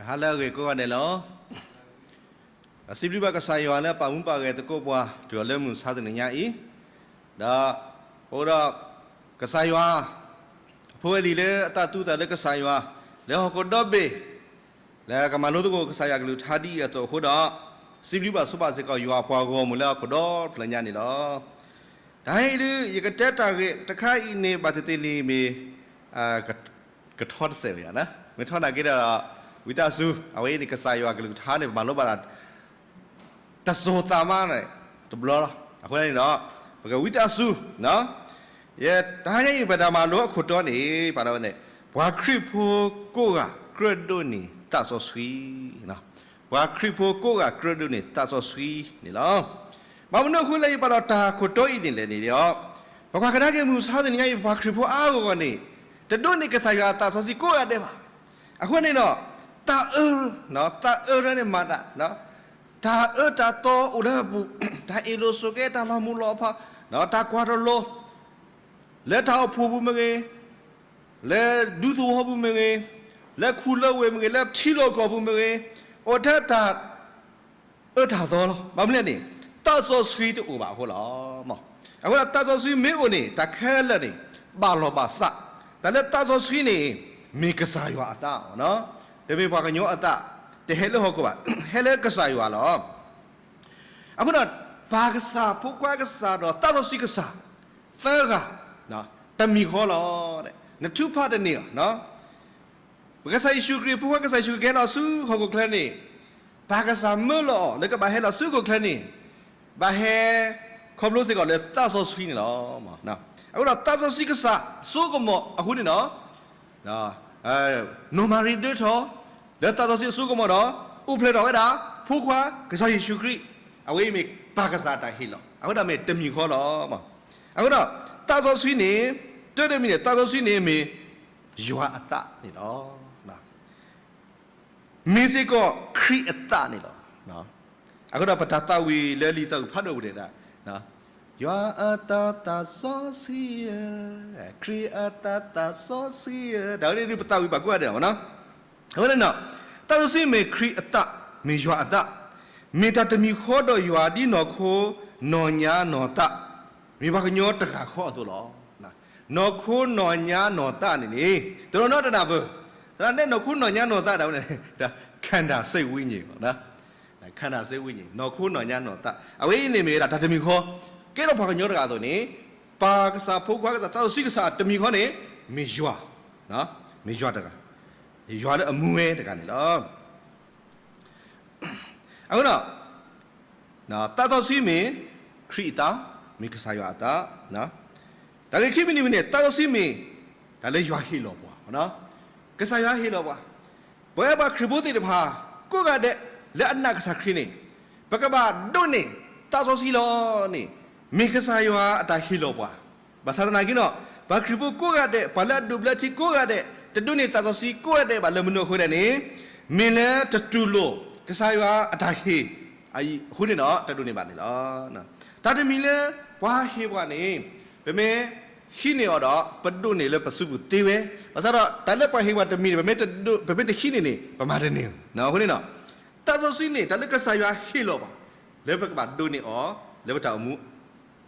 ဟါလၢအဂ့ၤကိးဂၤဒဲးလီၤ. စံးဘျုးဘၣ်ကစၢ်ယွၤလၢအပာ်မူပာ်ဂဲၤသကိးပှၤ တုၤလီၤလၢမုၢ်မဆါတနံၤညါအံၤ, ဒီး အိၣ်ဒီး ကစၢ်ယွၤ အဖိအလံၤလၢအသးသူသးလၢကစၢ်ယွၤ လၢဟီၣ်ခိၣ်ဒီဘ့ၣ် လၢကမၤလိသကိးကစၢ်ယွၤကလုၢ်ကထါဒ်အံၤအသိးအဃိဒီး, စံးဘျုးဘၣ်ဆိဘၣ်စ့ၢ်ကီးယွၤပှၤဂီၢ်မုၢ်လၢဟီၣ်ခိၣ်ဒီဖျၢၣ်ညါန့ၣ်လီၤ. တဟါအံၤဒုး ယကတဲတၢ်ဂ့ၢ်တခါအံၤန့ၣ် ဘၣ်သ့ၣ်သ့ၣ်လံမ့ၢ် ကထီတစဲးဝဲယၤ, မ့ၢ်ထီနာ်က့ဒီး ဝံသးစူၤ အဝဲအံၤန့ၣ် ကစၢ်ယွၤကလုၢ်ကထါန့ၣ် ပမၤလိဘၣ်ဒၣ် တစိၤသးမါန့ၣ် တဘျီလီၤ. အဃိန့ၣ်ဒီး ပကဝံသးစူၤ ယတဟါညါအံၤ ပတၢ်မၤလိအခိၣ်တီန့ၣ် ပာ်လီၤဝဲန့ၣ် ပှၤခရံာ်ဖိကိးဂၤကြၢးဒိးန့ၢ်သးစီဆှံ, ပှၤခရံာ်ဖိကိးဂၤကြၢးဒိးန့ၢ်သးစီဆှံန့ၣ်လီၤ. ဘၣ်မနုၤအဃိလၢယပာ်လီၤတၢ်ခိၣ်တီအံၤန့ၣ်လဲၣ်န့ၣ်ဒီး, ပကွၢ်ကဒါက့ၤမုၢ်မဆါတနံၤညါအံၤ ပှၤခရံာ်ဖိအါဂီၢ်ဂီၢ်န့ၣ် တဒိးန့ၢ်ကစၢ်ယွၤအသးစီဆှံကိးဂၤဒဲးဘၣ်. အဃိန့ၣ်ဒီး သးအၢ, သးအၢလၢန့ၣ်မၤတၢ် တၢ်အၢတၢ်သီအိၣ်လၢအပူၤ, တၢ်အ့ၣ်လိာ်ဆိးက့ တၢ်လီၤမုၢ်လီၤဖး, တၢ်ကွၢ်တလိၤ, လၢတၢ်အိၣ်ဖှိၣ်ပူၤမ့ၢ်ဂ့ၤ, လၢဒူသဝီပူၤမ့ၢ်ဂ့ၤ, လၢခူၣ်လၢဝ့ၢ်မ့ၢ်ဂ့ၤ, လၢထံလီၢ်ကီၢ်ပူၤမ့ၢ်ဂ့ၤ, အိၣ်ထဲတၢ်အၢတၢ်သီလီၤ. ဘၣ်မနုၤလဲၣ်န့ၣ် သးစီဆှံတအိၣ်ဘၣ်အဃိလီၤ. အဃိဒီးသးစီဆှံမ့ၢ်အိၣ်န့ၣ် တၢ်ခဲလၢာ်န့ၣ် ဘၣ်လီၢ်ဘၣ်စး, တၢ်လၢသးစီဆှံန့ၣ် မ့ၢ်ကစၢ်ယွၤအသး, တမ့ၢ်ပှၤကညီအသး, တဟဲလၢဟီၣ်ခိၣ်ဘၣ်, ဟဲလၢကစၢ်ယွၤလီၤ. အဃိဒီး ပၢ်ကစၢ် ဖိခွါကစၢ် ဒီးသးစီဆှံကစၢ် သၢဂၤ တမံၤဃီလီၤ. နထုကဖၣ်တန့ၢ်အီၤ, ပကစၢ်ယ့ၣ်ၡူးခရံာ် ဖိခွါကစၢ်ယ့ၣ်ၡူးခရံာ်ကဟဲလီၤဆူဟီၣ်ခိၣ်ချၢန့ၣ်, ပၢ်ကစၢ်မၢလီၤအီၤလၢကဘၣ်ဟဲလီၤဆူဟီၣ်ခိၣ်ချၢန့ၣ်, ဘၣ်ဟဲ ခီဖျိစ့ၢ်ကီးလၢသးစီဆှံန့ၣ်လီၤ. အဃိဒီးသးစီဆှံကစၢ် စိကမီၤအဃိန့ၣ်ဒီး နီၢ်မၤရံဒၢထီၣ် လၢသးစီဆှံအစိကမီၤဒီး အိၣ်ဖျဲၣ်ထီၣ်ဝဲဒၣ် ဖိခွါကစၢ်ယ့ၣ်ၡူးခရံာ်, အဝဲအံၤမ့ၢ်ပၢ်ကစၢ်အတၢ်ဟ့ၣ်လီၤ, အဃိဒီးမ့ၢ်တမံၤဃီလီၤ. အဃိဒီး သးစီဆှံန့ၣ် တၢ်တမံၤန့ၣ် သးစီဆှံန့ၣ်မ့ၢ် ယွၤအသးန့ၣ်လီၤ. မ့ၢ်စ့ၢ်ကီးခရံာ်အသးန့ၣ်လီၤ. အဃိဒီးပတၢ်သးဝံၣ်လၢလံာ်စီဆှံဖးဒိၣ်ပူၤန့ၣ်ဒၣ်, ယွၤအသးသးစီဆှံဧၢ, ခရံာ်အသးသးစီဆှံဧၢ, တၢ်ဝဲန့ၣ်ဒုးပသးဝံၣ်ဘၣ်ကိးဂၤဒဲးလီၤ. အဃိန့ၣ်ဒီး သးစီဆှံမ့ၢ်ခရံာ်အသး, မ့ၢ်ယွၤအသး, မ့ၢ်တၢ်တမံၤဃီဒီးယွၤဒ်နီၢ်ခိနီၢ်ညါနီၢ်သး, မ့ၢ်ပှၤကညီတဂၤဃီအသိးလီၤ. နီၢ်ခိနီၢ်ညါနီၢ်သးန့ၣ်န့ၣ် တနီၤနီၤတနၢ်ပၢၢ်, သရၣ်နဲနီၢ်ခိနီၢ်ညါနီၢ်သးဒၣ်ဝဲန့ၣ် ခန္ဓာစိတ်ဝိညာဉ်, ခန္ဓာစိတ်ဝိညာဉ်, နီၢ်ခိနီၢ်ညါနီၢ်သး, အဝဲအံၤန့ၣ်မ့ၢ်ဝဲဒၣ်တၢ်တမံၤဃီ, ကဲထီၣ်ပှၤကညီတဂၤအသိးန့ၣ်, ပၢ်ကစၢ် ဖိခွါကစၢ် သးစီဆှံကစၢ်တမံၤဃီန့ၣ် မ့ၢ်ယွၤ, မ့ၢ်ယွၤတဂၤ, ယွၤလၢအမူဝဲတဂၤန့ၣ်လီၤ. အဃိဒီး သးစီဆှံမ့ၢ်ခရံာ်အသး, မ့ၢ်ကစၢ်ယွၤအသး, တၢ်ဂ့ၢ်ခံမံၤတမံၤန့ၣ် သးစီဆှံမ့ၢ် တၢ်လၢယွၤဟ့ၣ်လီၤပှၤ, ကစၢ်ယွၤဟ့ၣ်လီၤပှၤ, ပဝဲပှၤခရံာ်ဖိသ့ၣ်တဖၣ် ကိးဂၤဒဲး လၢအနာ်ကစၢ်ခရံာ်န့ၣ် ပကဘၣ်ဒိးန့ၢ်သးစီဆှံလီၤန့ၣ် မ့ၢ်ကစၢ်ယွၤအတၢ်ဟ့ၣ်လီၤပှၤ, ဘၣ်ဆၣ်သနာ်က့ဒီး ပှၤခရံာ်ဖိကိးဂၤဒဲး ပှၤလၢအဒိးဘျၢထံကိးဂၤဒဲး တဒိးန့ၢ်သးစီဆှံကိးဂၤဒဲးဘၣ်လၢမနုၤအဃိလဲၣ်န့ၣ်, မ့ၢ်လၢတတူၢ်လိာ် ကစၢ်ယွၤအတၢ်ဟ့ၣ် အဃိန့ၣ်ဒီး တဒိးန့ၢ်ဘၣ်န့ၣ်လီၤ. တၢ်တမံၤလၢ ပှၤဟ့ၣ်ပှၤန့ၣ် ပမ့ၢ်ဟံးန့ၢ်အီၤဒီး ပဒိးန့ၢ်လၢပစုပူၤသ့ဝဲ, ဘၣ်ဆၣ်ဒီး တၢ်လၢပှၤဟ့ၣ်ပှၤတမံၤန့ၣ် ပမ့ၢ်တဒိး ပမ့ၢ်တဟံးန့ၢ်န့ၣ် ပမၤတန့ၢ်. အဃိန့ၣ်ဒီး သးစီဆှံန့ၣ် တၢ်လၢကစၢ်ယွၤဟ့ၣ်လီၤပှၤ လၢပကဘၣ်ဒိးန့ၢ်အီၤ လၢပတၢ်အိၣ်မူ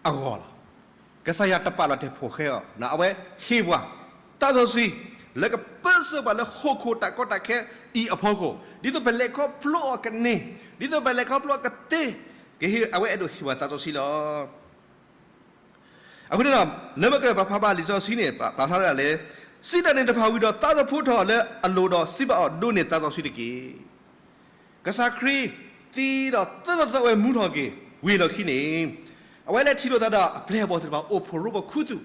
အဂီၢ်လီၤ. ကစၢ်ယွၤတပာ်လီၤတဲာ်ဖှိၣ်ဃဲအီၤ, အဝဲဟ့ၣ်ပှၤ သးစီဆှံ လၢကပၢဆှၢပှၤလၢဟီၣ်ခိၣ်တၢ်ကီတၢ်ခဲအံၤအဖီခိၣ်, ဒ်သိးပလဲၤခီဖျိအီၤကန့ၢ်, ဒ်သိးပလဲၤခီဖျိအီၤကသ့, ကဟ့ၣ် အဝဲအဲၣ်ဒိးဟ့ၣ်ပှၤသးစီဆှံလီၤ. အဃိန့ၣ်ဒီး လၢပကပာ်ဖျါဘၣ်လံာ်စီဆှံန့ၣ် ပာ်ဖျါဝဲဒၣ်လၢ စံးတၢ်န့ၣ်တဖၣ်ဝံၤဒီး သးသဖှိထီၣ်လၢအလိၤဒီးစံးဘၣ်အီၤ, ဒိးန့ၢ်သးစီဆှံတက့ၢ်. ကစၢ်ခရံာ်သံဒီးသၢသီသၢဝဲမူထီၣ်က့ၤ ဝံၤအလီၢ်ခံန့ၣ်, အဝဲလဲၤထံၣ်လိာ်သးဒီးအပျဲၢ်အဘီၣ်သ့ၣ်တဖၣ်အိၣ်ဖှိၣ်ရိဖှိၣ်ခူသူၣ်,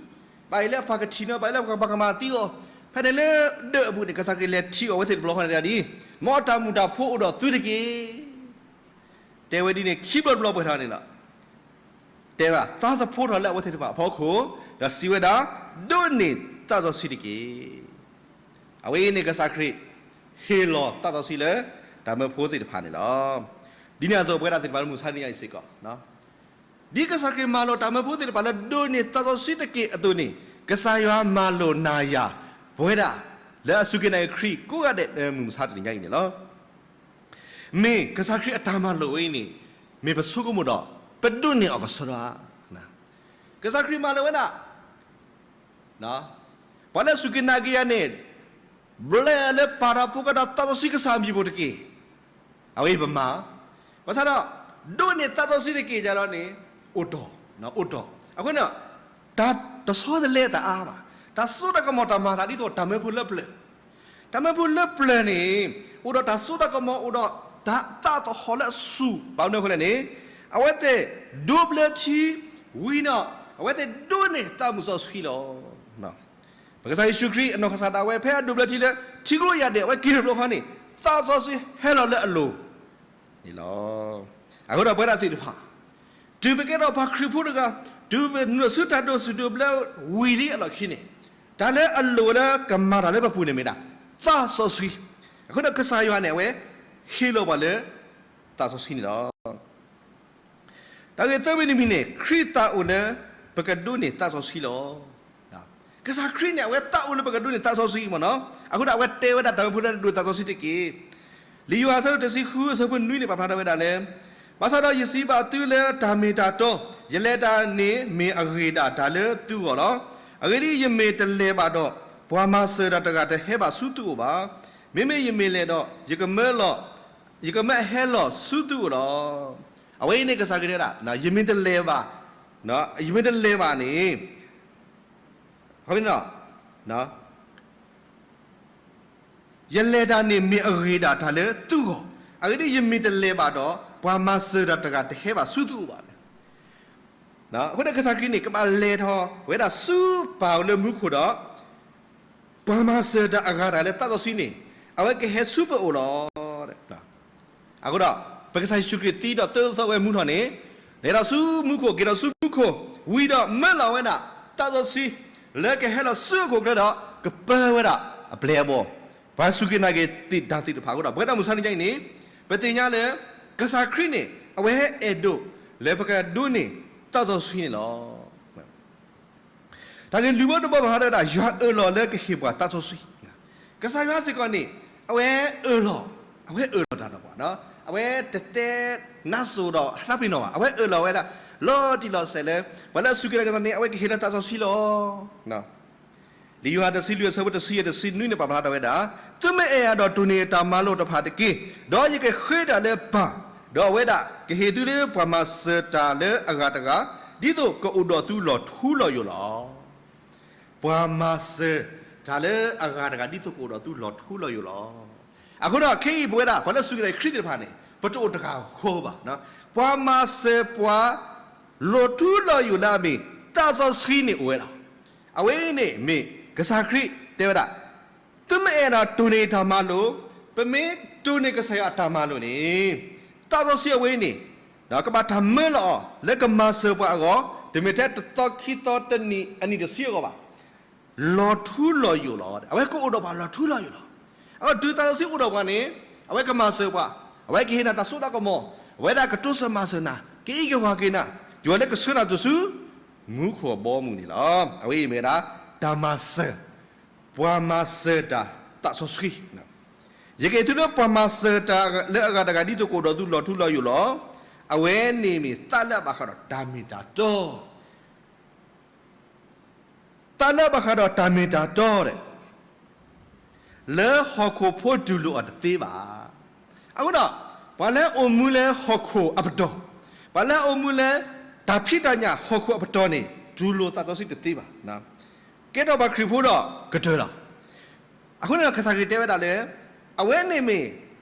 ဘၣ်အံၤလၢပှၤကထံၣ်န့ၢ် ဘၣ်အံၤလၢပှၤကမၤသံအီၤ, ဖဲန့ၣ်လၢဒၢးအပူၤန့ၣ် ကစၢ်ခရံာ်လဲၤထံၣ်အီၤဝဲသ့ၣ်တဘျီဃီန့ၣ်ဒ်အံၤ, မ်အတၢ်မုၢ်တၢ်ဖိအိၣ်ဒီးသုတက့ၢ်. တဲဝဲဒ်န့ၣ်ခံဘျီတဘျီပှဲၤထီၣ်န့ၣ်လီၤ. တဲဝဲဒၣ် သးသဖှိထီၣ်လၢအဝဲသ့ၣ်တဖၣ်အဖီခိၣ်, ဒီးစံးဝဲဒၣ်, ဒိးန့ၢ်သးစီဆှံတက့ၢ်. အဝဲအံၤန့ၣ်ကစၢ်ခရံာ် ဟ့ၣ်လီၤသးစီဆှံလၢ တၢ်မၢဖိသ့ၣ်တဖၣ်န့ၣ်လီၤ. ဒ်န့ၣ်အသိးပဝဲဒၣ်သ့ၣ်တဖၣ်လၢမုၢ်မဆါတနံၤညါအံၤစ့ၢ်ကီး, ဒ်ကစၢ်ခရံာ်မၤလိာ်တၢ်မၢဖိသ့ၣ်တဖၣ်လၢဒိးန့ၢ်သးစီဆှံတက့ၢ်အသိးန့ၣ်, ကစၢ်ယွၤမၤလိာ်နၤယၤ ပဝဲဒၣ် လၢအစူၢ်က့ၤနာ်က့ၤခရံာ်ကိးဂၤဒဲးလၢမုၢ်မဆါတနံၤညါအံၤန့ၣ်လီၤ. မ့ၢ်ကစၢ်ခရံာ်အတၢ်မၤလိာ်ဝဲအံၤန့ၣ် မ့ၢ်ပဆိကမိၣ်ဒီး ပဒိးန့ၢ်အီၤကဆှီဧါ. ကစၢ်ခရံာ်မၤလိာ်ဝဲဒၣ် ပှၤလၢအစူၢ်က့ၤနာ်က့ၤယၤန့ၣ် ဘျဲးလၢပာ်တၢ်ဖိကဒီးသးစီဆှံကစၢ်အမံၤပူၤတက့ၢ်. အဝဲအံၤပမၤ, ဘၣ်ဆၣ်ဒီး ဒိးန့ၢ်သးစီဆှံတက့ၢ်ဒ်န့ၣ် အိၣ်တီၢ်, အိၣ်တီၢ်. အဃိန့ၣ် တၢ်တဆီတလဲတအါဘၣ်. တၢ်စိတၢ်ကမီၤတၢ်မၤအသးဒ်သိးတၢ်မၢဖိလၢပျၢၤ, တၢ်မၢဖိလၢပျၢၤန့ၣ် အိၣ်ဒီးတၢ်စိတၢ်ကမီၤ အိၣ်ဒီးတၢ်သးသဟီၣ်လၢအဆူၣ် ဘၣ်မနုၤအဃိလဲၣ်န့ၣ် အဝဲသ့ၣ်ဒိးဘျၢထံ ဝံၤဒီး အဝဲသ့ၣ်ဒိးန့ၢ်သးမုၢ်စီဆှံလီၤ. ပကစၢ်ယ့ၣ်ၡူးခရံာ်အနီၢ်ကစၢ်ဒၣ်ဝဲ ဖဲအဒိးဘျၢထံလၢ ထံကျိယၢ်ဒဲး အဝဲက့ၤတဘျီဃီန့ၣ် သးစီဆှံဟဲလီၤလၢအလိၤန့ၣ်လီၤ. အဃိဒီးပဝဲဒၣ်သ့ၣ်တဖၣ် တုၤပကဲထီၣ်ပှၤခရံာ်ဖိတဂၤ, တုၤပနုာ်ဆူတၢ်ဒိးဆူၣ်ဒိးဘျၢဝံၤလံအလီၢ်ခံန့ၣ် တၢ်လၢအလိၣ်ဝဲလၢကမၤတၢ်လၢပပူၤန့ၣ်မ့ၢ်ဒၣ် သးစီဆှံ. အဃိဒီးကစၢ်ယွၤန့ၣ် အဝဲဟ့ၣ်လီၤပှၤလၢ သးစီဆှံန့ၣ်လီၤ. တၢ်ဂ့ၢ်သၢမံၤတမံၤန့ၣ် ခရံာ်သးအိၣ်လၢ ပကဒိးန့ၢ်သးစီဆှံလီၤ. ကစၢ်ခရံာ်န့ၣ် အဝဲသးအိၣ်လၢပကဒိးန့ၢ်သးစီဆှံမ့ၢ်နီၤ. အဃိဒီးအဝဲတဲဝဲဒၣ်တၢ်မၢဖိလၢဒိးသးစီဆှံတက့ၢ်. လံာ်ယိၤဟၣ်အဆၢဒိၣ်တဆံဃုအဆၢဖိနွံန့ၣ် ပာ်ဖျါထီၣ်ဝဲဒၣ်လၢ ဘၣ်ဆၣ်ဒီးယစံးဘၣ်သုလၢတၢ်မ့ၢ်တၢ်တီ, ယလဲၤတၢ်န့ၣ်မ့ၢ်အဂ့ၤဒၣ်တၢ်လၢသုဂီၢ်လီၤ. အဂ့ၢ်ဒ်အံၤ, ယမ့ၢ်တလဲၤဘၣ်ဒီး, ပှၤမၤစၢၤတၢ်တဂၤတဟဲဘၣ်ဆူသုအိၣ်ဘၣ်. မ့မ့ၢ်ယမ့ၢ်လဲၤဒီး, ယကမၢလီၤ ယကမၢဟဲလီၤဆူသုအိၣ်လီၤ. အဝဲအံၤန့ၣ်ကစၢ်ခရံာ်တဲဝဲဒၣ်, ယမ့ၢ်တလဲၤဘၣ်, ယမ့ၢ်တလဲၤဘၣ်န့ၣ်, ယလဲၤတၢ်န့ၣ်မ့ၢ်အဂ့ၤဒၣ်တၢ်လၢသုဂီၢ်, အဂ့ၢ်ဒ်အံၤ ယမ့ၢ်တလဲၤဘၣ်ဒီး ပှၤမၤစၢၤတၢ်တဂၤတဟဲဘၣ်ဆူသုအိၣ်ဘၣ်. အဃိန့ၣ်ကစၢ်ခရံာ်န့ၣ် ကဘၣ်လဲၤထီၣ်ဝဲဒၣ်ဆူပၢ်လၢမူခိၣ်ဒီး ပှၤမၤစၢၤတၢ်အဂၤတဂၤလၢသးစီဆှံန့ၣ် အဝဲကဟဲဆူပအိၣ်လီၤ. အဃိဒီး ပကစၢ်ယ့ၣ်ၡူးခရံာ်သံဒီးသၢသီဝဲမူထီၣ်န့ၣ်, လဲၤဒီးဆူမူခိၣ်, က့ၤဒီးဆူမူခိၣ်, ဝံၤဒီးမၢလီၤဝဲဒၣ်သးစီဆှံ လၢကဟဲလီၤဆူအခိၣ်ချၢဒီး ကပၢဝဲဒၣ်အပျဲၢ်အဘီၣ်, ပှၤစူၢ်က့ၤနာ်က့ၤတၢ်သ့ၣ်တဖၣ်အဃိဒီး ပဝဲဒၣ်မုၢ်ဆါနံၤညါအံၤန့ၣ် ပသ့ၣ်ညါလၢ ကစၢ်ခရံာ်န့ၣ် အဝဲအဲၣ်ဒိးလၢပကဒိးန့ၢ်သးစီဆှံန့ၣ်လီၤ. တၢ်ဂ့ၢ်လွံၢ်ဘီတဘီဘၣ်ဃးဒီးဝဲဒၣ် ယွၤအၢၣ်လီၤလၢကဟ့ၣ်ပှၤသးစီဆှံ. ကစၢ်ယွၤစ့ၢ်ကီးန့ၣ် အဝဲအၢၣ်လီၤ, အဝဲအၢၣ်လီၤတၢ်ဒီးပှၤ, အဝဲတတဲနါစိၤဒီးသးပ့ၤနီၣ်ဘၣ်, အဝဲအၢၣ်လီၤဝဲဒၣ် လီၤတံၢ်လီၤဆဲးလၢ ပှၤလၢအစူၢ်က့ၤနာ်က့ၤအီၤန့ၣ် အဝဲကဟ့ၣ်လီၤသးစီဆှံလီၤ. လံာ်ယိၤဟၣ်တဆံလွံၢ်အဆၢဖိတဆံယဲၢ်တဆံနွံန့ၣ် ပာ်ဖျါထီၣ်ဝဲဒၣ်, သုမ့ၢ်အဲၣ်ယၤဒီးတိၢ်န့ၢ်တၢ်မၤလိာ်တဖၣ်တက့ၢ်. ဒီးယကဃ့တၢ်လၢပၢ်, ဒီးအဝဲဒၣ်ကဟ့ၣ်သုလၢပှၤမၤစၢၤတၢ်လၢအဂၤတဂၤ, ဒ်သိးကအိၣ်ဒီးသုလီၤထူလီၤယိာ်လီၤ. ပှၤမၤစၢၤတၢ်လၢအဂၤတဂၤ ဒ်သိးကအိၣ်ဒီးသုလီၤထူလီၤယိာ်လီၤ. အဃိဒီးခဲအံၤပဝဲဒၣ် ပှၤလၢစူၢ်က့ၤနာ်က့ၤခရံာ်သ့ၣ်တဖၣ်န့ၣ် ပတအိၣ်တဂၤဃီဘၣ်. ပှၤမၤစၢၤပှၤ လီၤထူလီၤယိာ်လၢအမ့ၢ် သးစီဆှံန့ၣ်အိၣ်ဝဲလီၤ. အဝဲအံၤန့ၣ်မ့ၢ်ကစၢ်ခရံာ်တဲဝဲဒၣ်, သုမ့ၢ်အဲၣ်ဒိးတိၢ်န့ၢ်တၢ်မၤလိာ်, ပမ့ၢ်တိၢ်န့ၢ်ကစၢ်ယွၤအတၢ်မၤလိာ်န့ၣ်, သးစီဆှံအဝဲအံၤန့ၣ် ကဘၣ်တၢ်မၢလီၤအီၤ လၢကမၤစၢၤပှၤအဂီၢ်, တမ့ၢ်ထဲတသီခံသီတနံၣ်အနံၣ်တဆံအဂီၢ်ဘၣ်. လီၤထူလီၤယိာ်လီၤ. အဝဲကအိၣ်ဒီးပှၤလီၤထူလီၤယိာ်လီၤ. အဃိတုၤသးစီဆှံအိၣ်ဒီးပှၤန့ၣ်, အဝဲကမၤစၢၤပှၤ, အဝဲကဟ့ၣ်နၤတၢ်စိတၢ်ကမီၤ, အဝဲဒၣ်ကတိစၢၤမၤစၢၤနၤ, ကအံးက့ၤကွၢ်က့ၤနၤ, ယွၤလၢကဆှၢနၤတုၤဆူ မူခိၣ်အဘီအမုၢ်န့ၣ်လီၤ. အဝဲအံၤမ့ၢ်ဝဲဒၣ် တၢ်မၤစၢၤ, ပှၤမၤစၢၤတၢ်သးစီဆှံ ယကဟ့ၣ်သုလၢပှၤမၤစၢၤတၢ်လၢအဂၤတဂၤ ဒ်သိးကအိၣ်ဒီးသုလီၤထူလီၤယိာ်လီၤ. အဝဲန့ၣ်မ့ၢ်သးလၢအဘၣ်ဃးဒီးတၢ်မ့ၢ်တၢ်တီ, သးလၢအဘၣ်ဃးဒီးတၢ်မ့ၢ်တၢ်တီဒီး လၢဟီၣ်ခိၣ်ဖိတူၢ်လိာ်အီၤတသ့ဘၣ်. အဃိဒီး ပှၤလၢအအိၣ်မူလၢဟီၣ်ခိၣ်အပတီၢ်, ပှၤလၢအအိၣ်မူလၢ တၢ်ဖံးတၢ်ညၣ်ဟီၣ်ခိၣ်အပတီၢ်န့ၣ် တူၢ်လိာ်သးစီဆှံတသ့ဘၣ်. ကဲထီၣ်ပှၤခရံာ်ဖိဒီးကတၢၢ်လီၤ. အဃိန့ၣ်ဒီးကစၢ်ခရံာ်တဲဝဲဒၣ်လၢ အဝဲန့ၣ်မ့ၢ်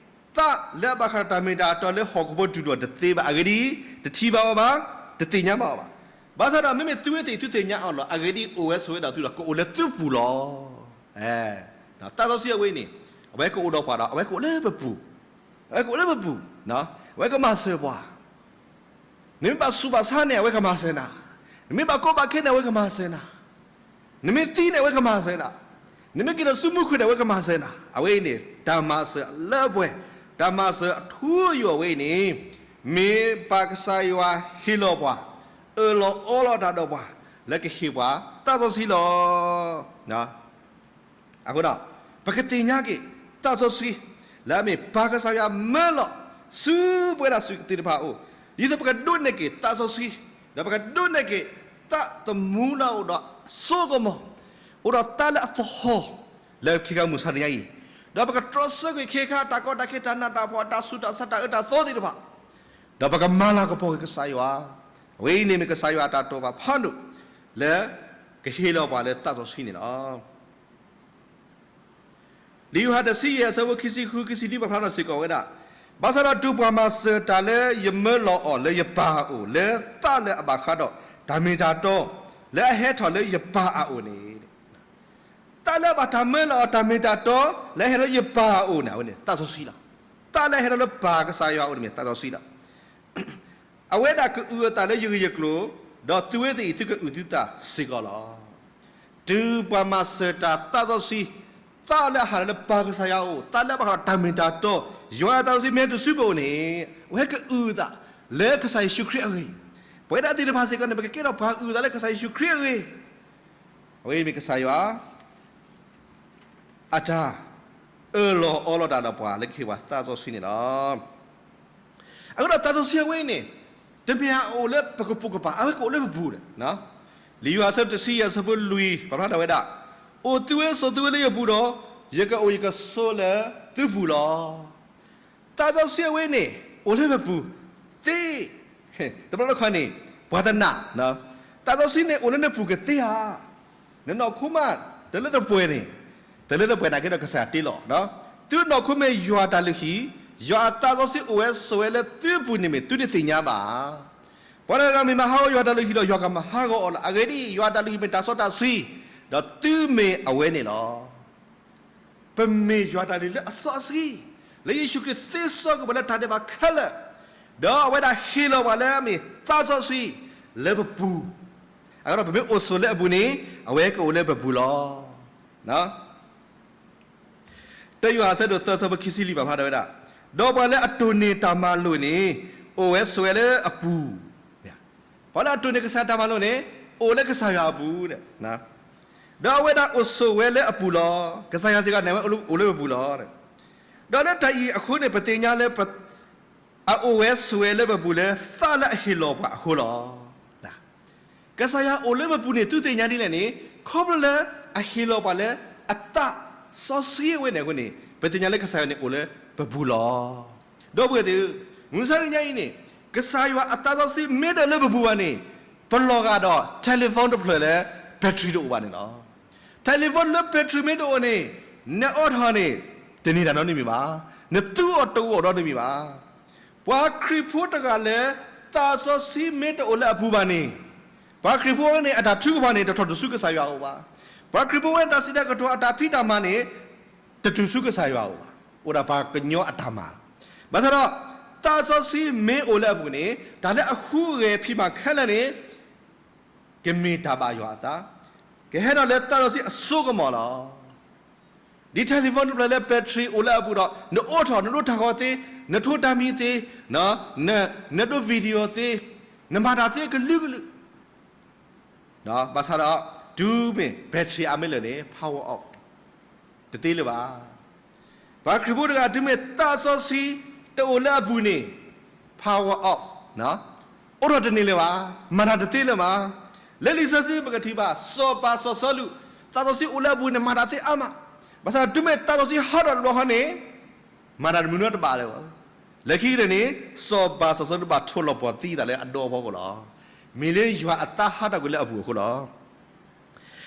သးလၢအဘၣ်ဃးဒီးတၢ်မ့ၢ်တၢ်တီလၢဟီၣ်ခိၣ်ဖိတူၢ်လိာ်တသ့ဘၣ်. အဂ့ၢ်ဒ်အံၤ, တထံၣ်ဘၣ်အီၤဘၣ်, တသ့ၣ်ညါဘၣ်အီၤဘၣ်. ဘၣ်ဆၣ်ဒီးမ့မ့ၢ်သုဝဲသ့ၣ် သုသ့ၣ်ညါအီၤလီၤ. အဂ့ၢ်ဒ်အံၤ, အိၣ်ဝဲဆိးဝဲဒီးသုဒီး ကအိၣ်လၢသုပူၤလီၤ. သးစီဆှံအဝဲန့ၣ် အဝဲကအိၣ်ဒီးပှၤဒီး အဝဲကအိၣ်လၢပပူၤ, အဝဲကအိၣ်လၢပပူၤ, အဝဲကမၤစၢၤပှၤ နမ့ၢ်ဘၣ်ဆူးဘၣ်ဆါန့ၣ် အဝဲကမၤစၢၤနၤ, နမ့ၢ်ဘၣ်ကီဘၣ်ခဲန့ၣ် အဝဲကမၤစၢၤနၤ, နမ့ၢ်သံန့ၣ် အဝဲကမၤစၢၤနၤ, နမ့ၢ်က့ၤဒီးဆူမူခိၣ်န့ၣ် အဝဲကမၤစၢၤနၤ. အဝဲအံၤန့ၣ် တၢ်မၤစၢၤအလၢအပှဲၤ, တၢ်မၤစၢၤအထူအယိာ်အဝဲအံၤန့ၣ် မ့ၢ်ပၢ်ကစၢ်ယွၤဟ့ၣ်လီၤပှၤ, အၢၣ်လီၤအီလီၤတၢ်ဒီးပှၤ လၢကဟ့ၣ်ပှၤသးစီဆှံလီၤ. အဃိဒီး ပကသ့ၣ်ညါက့ၤ သးစီဆှံ လၢအမ့ၢ်ပၢ်ကစၢ်ယွၤမၢလီၤ ဆူပဝဲဒၣ်စုသ့ၣ်တဖၣ်အအိၣ်, ဒ်သိးပကဒိးန့ၢ်က့ၤသးစီဆှံ, ဒီးပကဒိးန့ၢ်က့ၤသးသမူလၢအအိၣ်ဒီးစိကမီၤ, အိၣ်ဒီးသးလၢအသဟီၣ်, လၢခဲခါမုၢ်ဆါတနံၤအံၤ, ဒီးပကတြီဆၢကွံာ်ခဲခါတၢ်ကီတၢ်ခဲတၢ်နးတၢ်ဖှီၣ်တၢ်ဆူးတၢ်ဆါတၢ်အၢတၢ်သီသ့ၣ်တဖၣ်, ဒီးပကမၤလၤကပီၤက့ၤကစၢ်ယွၤ, အဝဲအံၤန့ၣ်မ့ၢ်ကစၢ်ယွၤအတၢ်တိာ်ပာ်ဖးဒိၣ်, လၢကဟ့ၣ်လီၤပှၤလၢသးစီဆှံန့ၣ်လီၤ. လံာ်ယိၤဟၣ်တဆံယဲၢ်အဆၢဖိခံဆံဃု ခံဆံနွံ ပာ်ဖျါထီၣ်စ့ၢ်ကီးဝဲဒၣ်, ဘၣ်ဆၣ်ဒီးတုၤပှၤမၤစၢၤတၢ်လၢယမၢလီၤအီၤလၢယပၢ်အအိၣ် လၢသးလၢအဘၣ်ဃးဒီးတၢ်မ့ၢ်တၢ်တီ လၢအဟဲထီၣ်လၢယပၢ်အအိၣ်န့ၣ်, သးလၢအဘၣ်တၢ်မၢလီၤအီၤတၢ်မ့ၢ်တၢ်တီ လၢအဟဲထီၣ်လၢယပၢ်အအိၣ်န့ၣ် အဝဲန့ၣ်သးစီဆှံလီၤ. သးလၢအဟဲထီၣ်လၢပၢ်ကစၢ်ယွၤအအိၣ်န့ၣ်မ့ၢ်သးစီဆှံလီၤ. အဝဲဒၣ်ကအုၣ်အသးလၢယဂ့ၢ်ယကျိၤ, ဒီးသုဝဲသ့ၣ်အံၤ သုကအုၣ်သုသးစ့ၢ်ကီးလီၤ. တုၤပှၤမၤစၢၤတၢ်သးစီဆှံ, သးလၢအဟးထီၣ်လၢပၢ်ကစၢ်ယွၤအအိၣ်, သးလၢအဘၣ်ဃးဒီးတၢ်မ့ၢ်တၢ်တီ, ယွၤအသးစီဆှံမ့ၢ်ဟဲတုၤဆူပအိၣ်န့ၣ်, အဝဲဟဲကအုၣ်အသးလၢကစၢ်ယ့ၣ်ၡူးခရံာ်အဂ့ၢ်, ပဝဲဒၣ်သ့ၣ်တဖၣ်စ့ၢ်ကီးန့ၣ် ပကကဲထီၣ်ပှၤအုၣ်အသးလၢကစၢ်ယ့ၣ်ၡူးခရံာ်အဂ့ၢ်, အဝဲအံၤမ့ၢ်ကစၢ်ယွၤ အတၢ်အၢၣ်လီၤအီလီၤတၢ်ဒီးပှၤလၢကဟ့ၣ်ပှၤသးစီဆှံန့ၣ်လီၤ. အဃိဒီးသးစီဆှံအဝဲအံၤန့ၣ်, တမ့ၢ်အအိၣ်လၢပကပိာ်ကပၤ, အဝဲကအိၣ်လၢပပူၤဒီး, လံာ်ယိၤဟၣ်အဆၢတဆံယဲၢ်အဆၢဖိလွံၢ် ပာ်ဖျါထီၣ်ဝဲဒၣ်, အိၣ်သုဝဲဆိးသုဝဲလၢယပူၤဒီး, ယကအိၣ်ယကဆိးလၢသုပူၤလီၤ. သးစီဆှံအဝဲန့ၣ် အိၣ်လၢပပူၤသ့, တဘျီတခီၣ်န့ၣ် ပှၤတနာ်, သးစီဆှံန့ၣ်အိၣ်လၢနပူၤကသ့ဧါ, နနီၢ်ခိမးတလၢတပှဲၤန့ၣ်, တလၢတပှဲၤနာ်က့ဒီးကစၢ်ယွၤတ့လီၤ, သုနီၢ်ခိမ့ၢ်ယွၤတၢ်လုၢ်ဟံၣ်, ယွၤအသးစီဆှံအိၣ်ဝဲဆိးဝဲလၢသုပူၤန့ၣ်မ့ၢ်သုတသ့ၣ်ညါဘၣ်. ပှၤတဂၤဂၤမ့ၢ်မၤဟးဂီၤယွၤတၢ်လုၢ်ဟံၣ်ဒီးယွၤကမၤဟးဂီၤအီၤလီၤ. အဂ့ၢ်ဒ်အံၤ, ယွၤတၢ်လုၢ်ဟံၣ်မ့ၢ်တၢ်စီတၢ်ဆှံ, ဒီးသုမ့ၢ်အဝဲန့ၣ်လီၤ. ပမ့ၢ်ယွၤတၢ်လုၢ်လၢအစီအဆှံ, လၢယ့ၣ်ၡူးခရံာ်သ့စီကွံာ်ပှၤလၢတၢ်ဒဲးဘးခဲလၢာ်, ဒီးအဝဲဒၣ်ဟ့ၣ်လီၤပှၤလၢအမ့ၢ်သးစီဆှံလၢပပူၤ, အဃိဒီးပမ့ၢ်အိၣ်ဆိးလၢအပူၤန့ၣ် အဝဲကအိၣ်လၢပပူၤလီၤ. တၢယိၤဟၣ်အဆၢဒိၣ်သၢအဆၢဖိခံဆံလွံၢ်ပာ်ဖျါထီၣ်ဝဲဒၣ်, ဒီးပှၤလၢအတိၢ်န့ၢ်တၢ်မၤလိာ်န့ၣ် အိၣ်ဝဲဆိးဝဲလၢအပူၤ, ပှၤလၢအတိၢ်န့ၢ်ကစၢ်ယွၤတၢ်မၤလိာ်န့ၣ် အိၣ်လၢကစၢ်ယွၤအပူၤ, ဒီးအဝဲဒၣ်အိၣ်ဆိးဝဲလၢအပူၤလီၤ. ကစၢ်ယွၤစ့ၢ်ကီးန့ၣ် အဝဲအိၣ်လၢပပူၤလီၤ. ဒီးလၢတၢ်အံၤအဃိန့ၣ် ပသ့ၣ်ညါလၢ အအိၣ်ဝဲဆိးဝဲလၢပပူၤလၢသးလၢအဟ့ၣ်လီၤပှၤအဃိလီၤ. ကစၢ်ယွၤအိၣ်လၢပပူၤန့ၣ် သုသ့ၣ်ညါဒ်လဲၣ်န့ၣ်, ခီဖျိလၢအဟ့ၣ်လီၤပှၤလၢအသးစီဆှံအဝဲန့ၣ်အဃိန့ၣ် ပသ့ၣ်ညါလၢကစၢ်ယွၤန့ၣ်အိၣ်လၢပပူၤလီၤ. ဒီပုၢ်ဝဲၢ်သ့ၣ်ဧၢ, မုၢ်ဆါတနံၤညါအံၤန့ၣ် ကစၢ်ယွၤအသးစီဆှံမ့ၢ်တအိၣ်လၢပပူၤဘၣ်န့ၣ် ပလီၤဂာ်ဒီး telephone တဖျၢၣ်လၢ battery တအိၣ်ဘၣ်န့ၣ်လီၤ. telephone လၢ battery မ့ၢ်တအိၣ်န့ၣ် နအိးထီၣ်န့ၣ် တန့ၢ်တၢ်နီတမံၤဘၣ်, နသူအီၤတအိၣ်ဒီးတမံၤဘၣ်. ပှၤခရံာ်ဖိတဂၤလၢ သးစီဆှံမ့ၢ်တအိၣ်လၢအပူၤဘၣ်န့ၣ်, ပှၤခရံာ်ဖိဝဲန့ၣ် အတၢ်ထုကဖၣ်န့ၣ် တထီၣ်တုၤဆူကစၢ်ယွၤအအိၣ်ဘၣ်. ပှၤခရံာ်ဖိဝဲန့ၣ် တၢ်စံးတၢ်ကတိၤအတၢ်ဖံးတၢ်မၤန့ၣ် တတုၤဆူကစၢ်ယွၤအအိၣ်ဘၣ်, အိၣ်ဒၣ်ပှၤကညီအတၢ်မၤလီၤ. ဘၣ်ဆၣ်ဒီး သးစီဆှံမ့ၢ်အိၣ်လၢအပူၤန့ၣ် တၢ်လၢအဟူးဂဲၤဖံးမၤခဲလၢာ်န့ၣ် ကမ့ၢ်တၢ်ဘၣ်ယွၤအသး, ကဟဲထီၣ်လၢသးစီဆှံအစိကမီၤလီၤ. ဒ် telephone တဖျၢၣ်လၢ battery အိၣ်လၢအပူၤဒီး နအိးထီၣ် နဒိးတၢ်ဂီၤသ့, နထိတၢ်မံၤသ့, နဒိး video သ့, နမၤတၢ်သ့အကလုာ်ကလုာ် ဘၣ်ဆၣ်ဒီး တုၤမ့ၢ် battery အါမ့ၢ်လၢာ်န့ၣ် power off တသ့လၢၤဘၣ်. ပှၤခရံာ်ဖိတဂၤ တုၤမ့ၢ်သးစီဆှံတအိၣ်လၢအပူၤန့ၣ် power off အိးထီၣ်တန့ၢ်လၢၤဘၣ်, မၤတၢ်တသ့လၢၤဘၣ်. လၢလံာ်စီဆှံပကထံၣ်ဘၣ် စီၤပၤစီၤစီလူး သးစီဆှံအိၣ်လၢအပူၤန့ၣ် မၤတၢ်သ့အါမး, ဘၣ်ဆၣ်တုၤမ့ၢ်သးစီဆှံဟးထီၣ်တဘျီဃီန့ၣ် မၤတၢ်တမုာ်နီတဘျီလၢၤဘၣ်. လၢခံကတၢၢ်န့ၣ် စီၤပၤစီၤစီလူးဘၣ်ထိၣ်လီၤပှီၢ်သံအသးလၢအဒီအဖီခိၣ်လီၤ. မ့ၢ်လၢယွၤအသးဟးထီၣ်ကွံာ်လၢအပူၤအဃိလီၤ.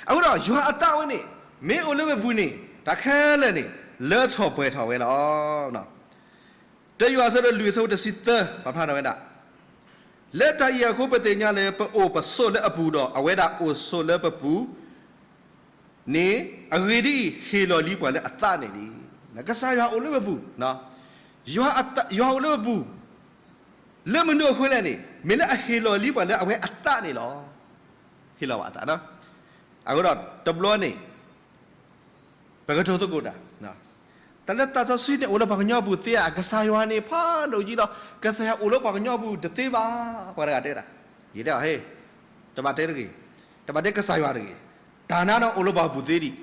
အဃိဒီးယွၤအသးဝဲန့ၣ် မ့ၢ်အိၣ်လၢပပူၤန့ၣ် တၢ်ခဲလၢာ်န့ၣ် လၢထီၣ်ပှဲၤထီၣ်ဝဲလီၤ. တၢယိၤဟၣ်အဆၢဒိၣ်လွံၢ်အဆၢဖိတဆံသၢ ပာ်ဖျါထီၣ်ဝဲဒၣ်, လၢတၢ်အံၤအဃိ ပသ့ၣ်ညါလၢပအိၣ်ပဆိးလၢအပူၤဒီး အဝဲဒၣ်အိၣ်ဆိးလၢပပူၤန့ၣ်, အဂ့ၢ်ဒ်အံၤ, ဟ့ၣ်လီၤလံပှၤလၢအသးန့ၣ်လံ. ကစၢ်ယွၤအိၣ်လၢပပူၤ, ယွၤအိၣ်လၢပပူၤ လၢမနုၤအဃိလဲၣ်န့ၣ် မ့ၢ်လၢအဟ့ၣ်လီၤလံပှၤလၢအဝဲအသးန့ၣ်လီၤ. ဟ့ၣ်လီၤဘၣ်အသး, အဃိဒီးတဘျီန့ၣ် ပကတိၤသကိးတၢ်, တၢ်လၢသးစီဆှံန့ၣ်အိၣ်လၢပှၤကညီအပူၤသ့ဧါ, ကစၢ်ယွၤန့ၣ်ဖးဒိၣ်ကံလီၤ, ကစၢ်ယွၤအိၣ်လၢပှၤကညီအပူၤတသ့ဘၣ်, ပှၤတဂၤတဲဒၣ်, ယတဲအီၤ, ဟ့ၣ်, တဘၣ်တဲတဂ့ၤ, တဘၣ်တဲကစၢ်ယွၤတဂ့ၤ, တၢ်နါန့ၣ်အိၣ်လၢပှၤပူၤသ့ဒံး,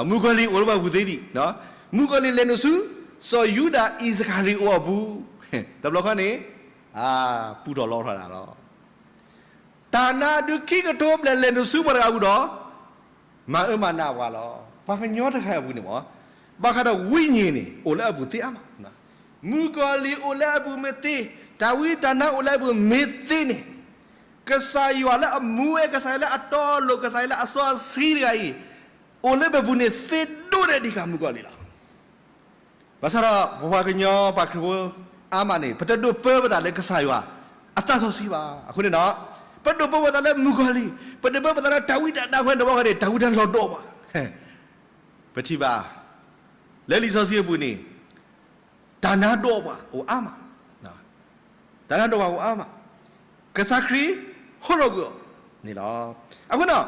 မုၣ်ကီၤလံၢ်အိၣ်လၢပှၤပူၤသ့ဒံး, မုၣ်ကီၤလံၢ်လဲၤနုာ်ဆူ စီၤယူဒၤအံၣ်စကၤရံၤအိၣ်အပူၤ, တဘျီခီန့ၣ် ပူထီၣ်လီထီၣ်ဒၣ်လီၤ. တၢ်နါဒုးခံကထိဘျဲၣ်လဲၤနုာ်ဆူပှၤတဂၤအပူၤဒီး မၤအၢမၤနးပှၤလီၤ. ပှၤကညီတဂၤအပူၤန့ၣ်မ့ၢ် ဘၣ်ဃးဒီးဝိညာဉ်န့ၣ် အိၣ်လၢအပူၤသ့အါမး. မုၣ်ကီၤလံၢ်အိၣ်လၢအပူၤမ့ၢ်သ့, တၢ်ဝံတၢ်နါအိၣ်လၢအပူၤမ့ၢ်သ့န့ၣ်, ကစၢ်ယွၤလၢအမူဝဲ, ကစၢ်ယွၤလၢအတီအလိၤ, ကစၢ်ယွၤလၢအစီဆှံတဂၤအံၤ အိၣ်လၢပပူၤန့ၣ် သ့ဒိၣ်န့ၢ်ဒံးကမုၣ်ကီၤလံၢ်လီၤ. ဘၣ်ဆၣ်ဒီးပပှၤကညီပှၤခရံာ်ဖိအါမးန့ၣ် ပတဒိးပၢပသးလၢကစၢ်ယွၤအသးစီဆှံဘၣ်. အဃိန့ၣ်ဒီး ပဒိးပၢပသးလၢမုၣ်ကီၤလံၢ်, ပဒိးပၢပသးလၢတၢ်ဝံတၢ်နါအဃိန့ၣ် တဘျီဃီန့ၣ် တၢ်ဝံတၢ်နါလီၤဒိၣ်ပှၤ. ပထံၣ်ဘၣ် လၢလံာ်စီဆှံအပူၤန့ၣ် တၢ်နါဒိၣ်ပှၤအိၣ်အါမး, တၢ်နါဒိၣ်ပှၤအိၣ်အါမး, ကစၢ်ခရံာ်ဟီထီၣ်ကွံာ်အီၤန့ၣ်လီၤ. အဃိဒီး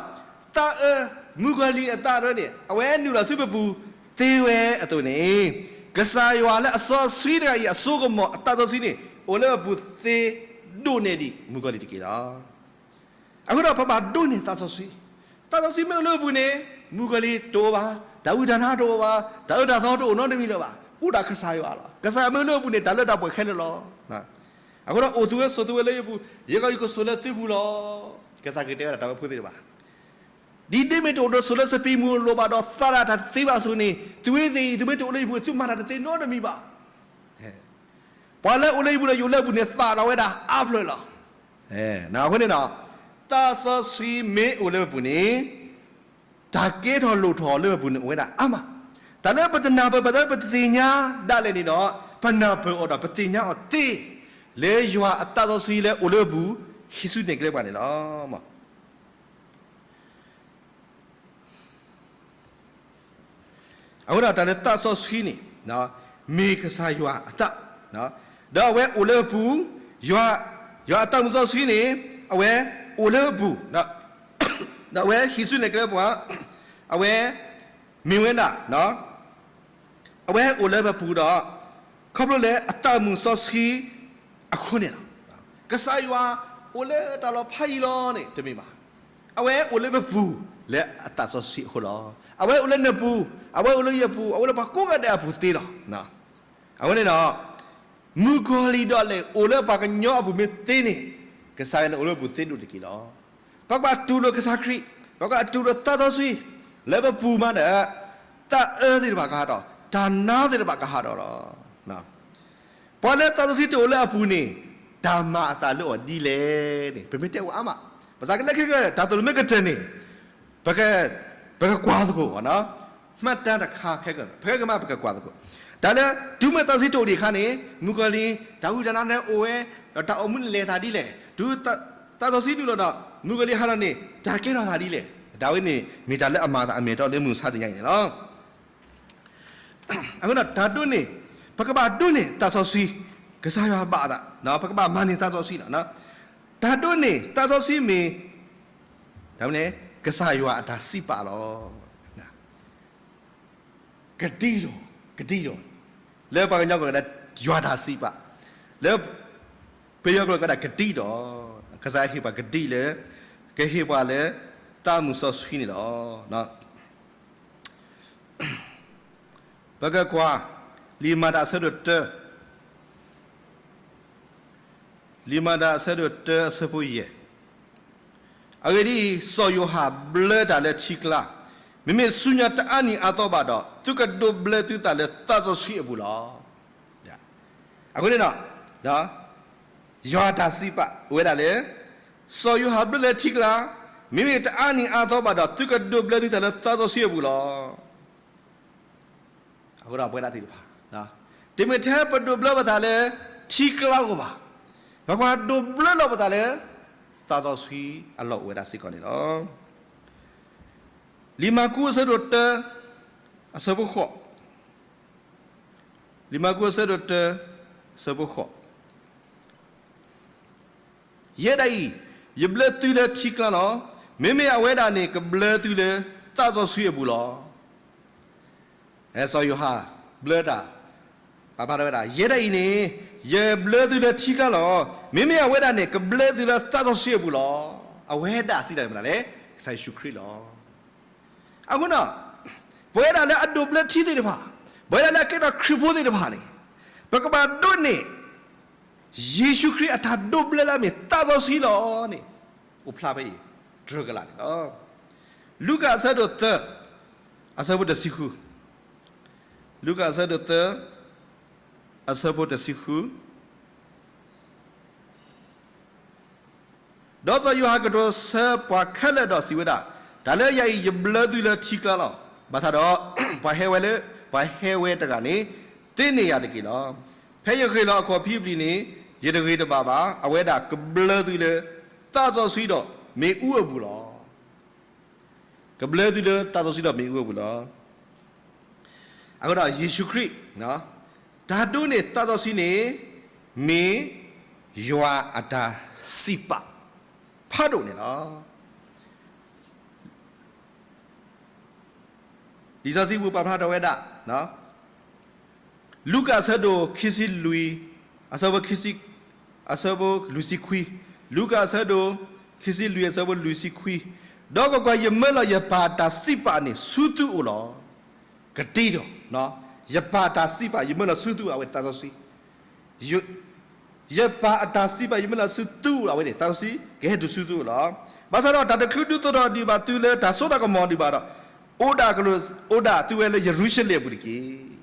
သးအၢ မုၣ်ကီၤလံၢ်အသးအၢန့ၣ် အဝဲနုာ်လီၤဆူပပူၤသ့ဝဲအသိးန့ၣ်, ကစၢ်ယွၤလၢအစီဆှံတဂၤအံၤ အစိကမီၤအသးစီဆှံန့ၣ် အိၣ်လၢပပူၤသ့ဒိၣ်န့ၢ်ဒံးမုၣ်ကီၤလံၢ်တက့ၢ်လီၤ. အဃိဒီးပဘၣ်ဒိးန့ၢ်သးစီဆှံ, သးစီဆှံမ့ၢ်အိၣ်လၢပပူၤန့ၣ် မုၣ်ကီၤလံၢ်တအိၣ်ဘၣ်, တၢ်ဝံတၢ်နါတအိၣ်ဘၣ်, တၢ်အၢတၢ်သီတအိၣ်နီတမံၤလၢၤဘၣ်, အိၣ်ဒၣ်ကစၢ်ယွၤလီၤ. ကစၢ်ယွၤမ့ၢ်အိၣ်လၢပပူၤန့ၣ် တၢ်လၢတၢ်ပှဲၤခဲလၢာ်လီၤ. အဃိဒီးအိၣ်သုဝဲဆိးသုဝဲလၢယပူၤ, ယဲကီယကဆိးလၢသုပူၤလီၤ. ကစၢ်ခရံာ်တဲဝဲဒၣ်တၢ်ဝဲဖိသ့ၣ်တဖၣ် ဒ်ဒ့မ့ၢ်တအိၣ်ဒီးဆိးလၢစပံးမုၢ်အလိၤဘၣ်ဒီး သးဒၣ်တၢ်တသ့ဘၣ်အသိးန့ၣ်, သုဝဲသ့ၣ်အံၤ သုမ့ၢ်တအိၣ်လၢယပူၤ သုမၤတၢ်တသ့နီတမံၤဘၣ်. ပှၤလၢအိၣ်လၢယပူၤဒီးယအိၣ်လၢအပူၤန့ၣ် သးဒီးဝဲဒၣ်အါဖျၢၣ်လီၤ. အဃိန့ၣ်ဒီး သးစီဆှံမ့ၢ်အိၣ်လၢပပူၤန့ၣ် တၢ်ကဲထီၣ်လိၣ်ထီၣ်လၢပပူၤန့ၣ်အိၣ်ဝဲဒၣ်အါမး. တၢ်လၢပတနၢ်ပၢၢ် ပတၢ်လၢပတသ့ၣ်ညါဒၣ်လဲာ်န့ၣ်ဒီး ပနၢ်ပၢၢ်အီၤဒီးပသ့ၣ်ညါအီၤသ့ လၢယွၤအသးစီဆှံလၢအိၣ်လၢပပူၤ ဟံးစုနဲၣ်ကျဲပှၤန့ၣ်လီၤ. အဃိဒီးတၢ်လၢသးစီဆှံန့ၣ် မ့ၢ်ကစၢ်ယွၤအသး, ဒီးအဝဲအိၣ်လၢပပူၤ, ယွၤ, ယွၤအသးမုၣ်စီဆှံန့ၣ် အဝဲအိၣ်လၢပပူၤ, ဒီးအဝဲဟံးစုနဲၣ်ကျဲပှၤ, အဝဲမ့ၢ်ဝဲဒၣ် အဝဲအိၣ်လၢပပူၤဒီး ခီဖျိလၢအသးမုၣ်စီဆှံအဃိန့ၣ်လီၤ. ကစၢ်ယွၤအိၣ်လၢတၢ်လီၢ်ဖးယံၤလီၤန့ၣ် တမ့ၢ်ဘၣ်. အဝဲအိၣ်လၢပပူၤလၢအသးစီဆှံအဃိလီၤ. အဝဲအိၣ်လၢနပူၤ, အဝဲအိၣ်လၢယပူၤ, အဝဲအိၣ်လၢပှၤကိးဂၤဒဲးအပူၤသ့လီၤ. အဝဲန့ၣ်ဒီး မုၣ်ကီၤလံၢ်ဒီးလဲၤအိၣ်လၢပှၤကညီအပူၤမ့ၢ်သ့န့ၣ် ကစၢ်ယွၤန့ၣ်အိၣ်လၢပပူၤသ့ဒိၣ်တက့ၢ်လီၤ. ပကဘၣ်တူၢ်လိာ်ကစၢ်ခရံာ်, ပကဘၣ်တူၢ်လိာ်သးစီဆှံ လၢပပူၤမးဒီး သးအၢသ့ၣ်တဖၣ်ကဟးထီၣ်, တၢ်နါသ့ၣ်တဖၣ်ကဟးထီၣ်လီၤ. ပှၤလၢသးစီဆှံတအိၣ်လၢအပူၤန့ၣ် တၢ်မၤအသးလၢအီၤဒ်လဲၣ်န့ၣ် ပမ့ၢ်တဲအိၣ်အါမး, ပသးကလၢခဲကၢၢ် တၢ်သိၣ်လိမ့ၢ်ကတၢၢ်န့ၣ် ပက, ပကကွၢ်သကိး, မှတ်တမ်းတခါခဲကၢၢ်, ဖဲကမးပကကွၢ်သကိး, တၢ်လၢ တုၤမ့ၢ်သးစီဆှံတအိၣ်ဒံးအခါန့ၣ် မုၣ်ကီၤလံၢ် တၢ်ဝံတၢ်နါန့ၣ်အိၣ်ဝဲ, ဒီးတၢ်အိၣ်မူန့ၣ်လဲၤသးဒ်လဲၣ်, တုၤသးစီဆှံနုာ်လီၤဒီး မုၣ်ကီၤလံၢ်ဟးထီၣ်န့ၣ် တၢ်ကဲထီၣ်သးဒ်လဲၣ်, တၢ်ဝဲန့ၣ် မ့ၢ်တၢ်လၢအမၤအသးအမဲာ်တီလၢမုၢ်မဆါတနံၤအံၤန့ၣ်လီၤ. အဃိဒီးတၢ်ဒိးန့ၢ်, ပကဘၣ်ဒိးန့ၢ်သးစီဆှံ, ကစၢ်ယွၤဘၣ်အသး, ပကဘၣ်မၤန့ၢ်သးစီဆှံလီၤ. တၢ်ဒိးန့ၢ်သးစီဆှံမ့ၢ် တၢ်မနုၤလဲၣ်, ကစၢ်ယွၤအတၢ်စံးပာ်လီၤ. ကဒံဒီး, ကဒံဒီး, လၢပှၤကညီကျိာ်ကဒၣ် ယွၤတၢ်စံးပာ်, လၢပယီၤကျိာ်ကဒၣ်ကဒံဒီး, ကစၢ်ယွၤဟ့ၣ်ပှၤကဒံလၢ ကဟ့ၣ်ပှၤလၢ သးမုၢ်စီဆှံန့ၣ်လီၤ. ပကကွၢ် လံာ်မၤတၢ်အဆၢဒိၣ်တၢ, လံာ်မၤတၢ်အဆၢဒိၣ်တၢအဆၢဖိယဲၢ်, အဂ့ၢ်ဒ်အံၤ, စီၤယိၤဟၣ်ဘျၢတၢ်လၢထံကျါ, မ့မ့ၢ်ဆူညါတအါနံၤအါသီဘၣ်ဒီး သုကဒိးဘျၢသုသးလၢသးစီဆှံအပူၤလီၤ. အဃိန့ၣ်ဒီး ယွၤတၢ်စံးပာ်အိၣ်ဝဲဒၣ်လၢ စီၤယိၤဟၣ်ဘျၢလၢထံကျါ, မ့မ့ၢ်တအါနံၤအါသီဘၣ်ဒီး သုကဒိးဘျၢသုသးလၢသးစီဆှံအပူၤလီၤ. အဃိဒီးပဝဲဒၣ်သ့ၣ်တဖၣ်, တမ့ၢ်ထဲပဒိးဘျၢပသးလၢထံကျါအဂီၢ်ဘၣ်, ပကွၢ်ဒိးဘျၢလီၤပသးလၢ သးစီဆှံအလီၢ်အိၣ်ဝဲဒၣ်စ့ၢ်ကီးန့ၣ်လီၤ. လံာ်မၢ်ကူးအဆၢဒိၣ်တၢ အဆၢဖိဃိး, လံာ်မၢ်ကူးအဆၢဒိၣ်တၢ အဆၢဖိဃိး ယဲဒၣ်အံၤ, ယဘျၢသုလၢထံကျါလီၤ. မ့မ့ၢ်အဝဲဒၣ်န့ၣ် ကဘျၢသုလၢသးစီဆှံအပူၤလီၤ. စီၤယိၤဟၣ်ဘျၢတၢ်, ပာ်ဖျါထီၣ်ဝဲဒၣ်, ယဲဒၣ်အံၤန့ၣ် ယဘျၢသုလၢထံကျါလီၤ. မ့မ့ၢ်အဝဲဒၣ်န့ၣ် ကဘျၢသုလၢသးစီဆှံအပူၤလီၤ. အဝဲဒၣ်စံးတၢ်မနုၤလဲၣ်, ကစၢ်ယ့ၣ်ၡူးခရံာ်လီၤ. အဃိဒီး ပဝဲဒၣ်လၢအဒိးဘျၢထံသ့ၣ်တဖၣ်, ပဝဲဒၣ်လၢအကဲထီၣ်ခရံာ်ဖိသ့ၣ်တဖၣ်န့ၣ်, ပကဘၣ်ဒိးန့ၢ် ယ့ၣ်ၡူးခရံာ်အတၢ်ဒိးဘျၢလၢအမ့ၢ်သးစီဆှံလီၤန့ၣ်, အိၣ်ဖျါဖဲအံၤ တြၢၤကလာ်န့ၣ်လီၤ. လူၤကၣ်အဆၢဒိၣ်သၢ, အဆၢဖိတဆံဃု, လူၤကၣ်အဆၢဒိၣ်သၢ, အဆၢဖိတဆံဃု ဒီးစီၤယိၤဟၣ်ကတိၤဆၢပှၤခဲလၢာ်ဒီးစံးဝဲဒၣ်, တၢ်လၢယၤအံၤ ယဘျၢသုလၢထံကျါလီၤ. ဘၣ်ဆၣ်ဒီး ပှၤဟဲဝဲလၢ ပှၤဟဲဝဲတဂၤန့ၣ် သ့န့ၢ်ယၤတက့ၢ်လီၤ. ဖဲယဂ့ၤလီၤအခီၣ်ဖံးအပျံၤန့ၣ် ယတဂ့ၤတဘၣ်ဘၣ်. အဝဲဒၣ်ကဘျၢသုလၢသးစီဆှံဒီးမ့ၣ်အူအပူၤလီၤ. ကဘျၢသုလၢသးစီဆှံဒီးမ့ၣ်အူအပူၤလီၤ. အဃိဒီးယ့ၣ်ၡူးခရံာ် တၢ်ဒိးန့ၢ်သးစီဆှံန့ၣ် မ့ၢ်ယွၤအတၢ်စံးပာ်ဖးဒိၣ်န့ၣ်လီၤ. လံာ်စီဆှံပူၤပာ်ဖျါထီၣ်ဝဲဒၣ် လူၤကၣ်အဆၢဒိၣ်ခံဆံလွံၢ် အဆၢဖိ အဆၢဖိလွံၢ်ဆံခွံ, လူၤကၣ်အဆၢဒိၣ်ခံဆံလွံၢ် အဆၢဖိလွံၢ်ဆံခွံ, ဒီးကွၢ်ကွၢ်, ယမၢလီၤယပၢ်အတၢ်စံးပာ်န့ၣ်ဆူသုအိၣ်လီၤ. ကတံဒီး, ယပၢ်အတၢ်စံးပာ် ယမၢလီၤဆူသုအိၣ် အဝဲသးစီဆှံ ယပၢ်အတၢ်စံးပာ် ယမၢလီၤဆူသုအိၣ် အဝဲန့ၣ် သးစီဆှံကဟဲတုၤဆူသုအိၣ်လီၤ. ဘၣ်ဆၣ်ဒီးတၢ်တချုးဒုးသိးထီၣ်ဒံးဘၣ်သုလၢတၢ်စိတၢ်ကမီၤဒံးဘၣ်ဒီး, အိၣ်ဒၣ်ကလိာ် အိၣ်ဒၣ်သုဝဲလၢယရူၤၡလ့ၣ်အပူၤတက့ၢ်.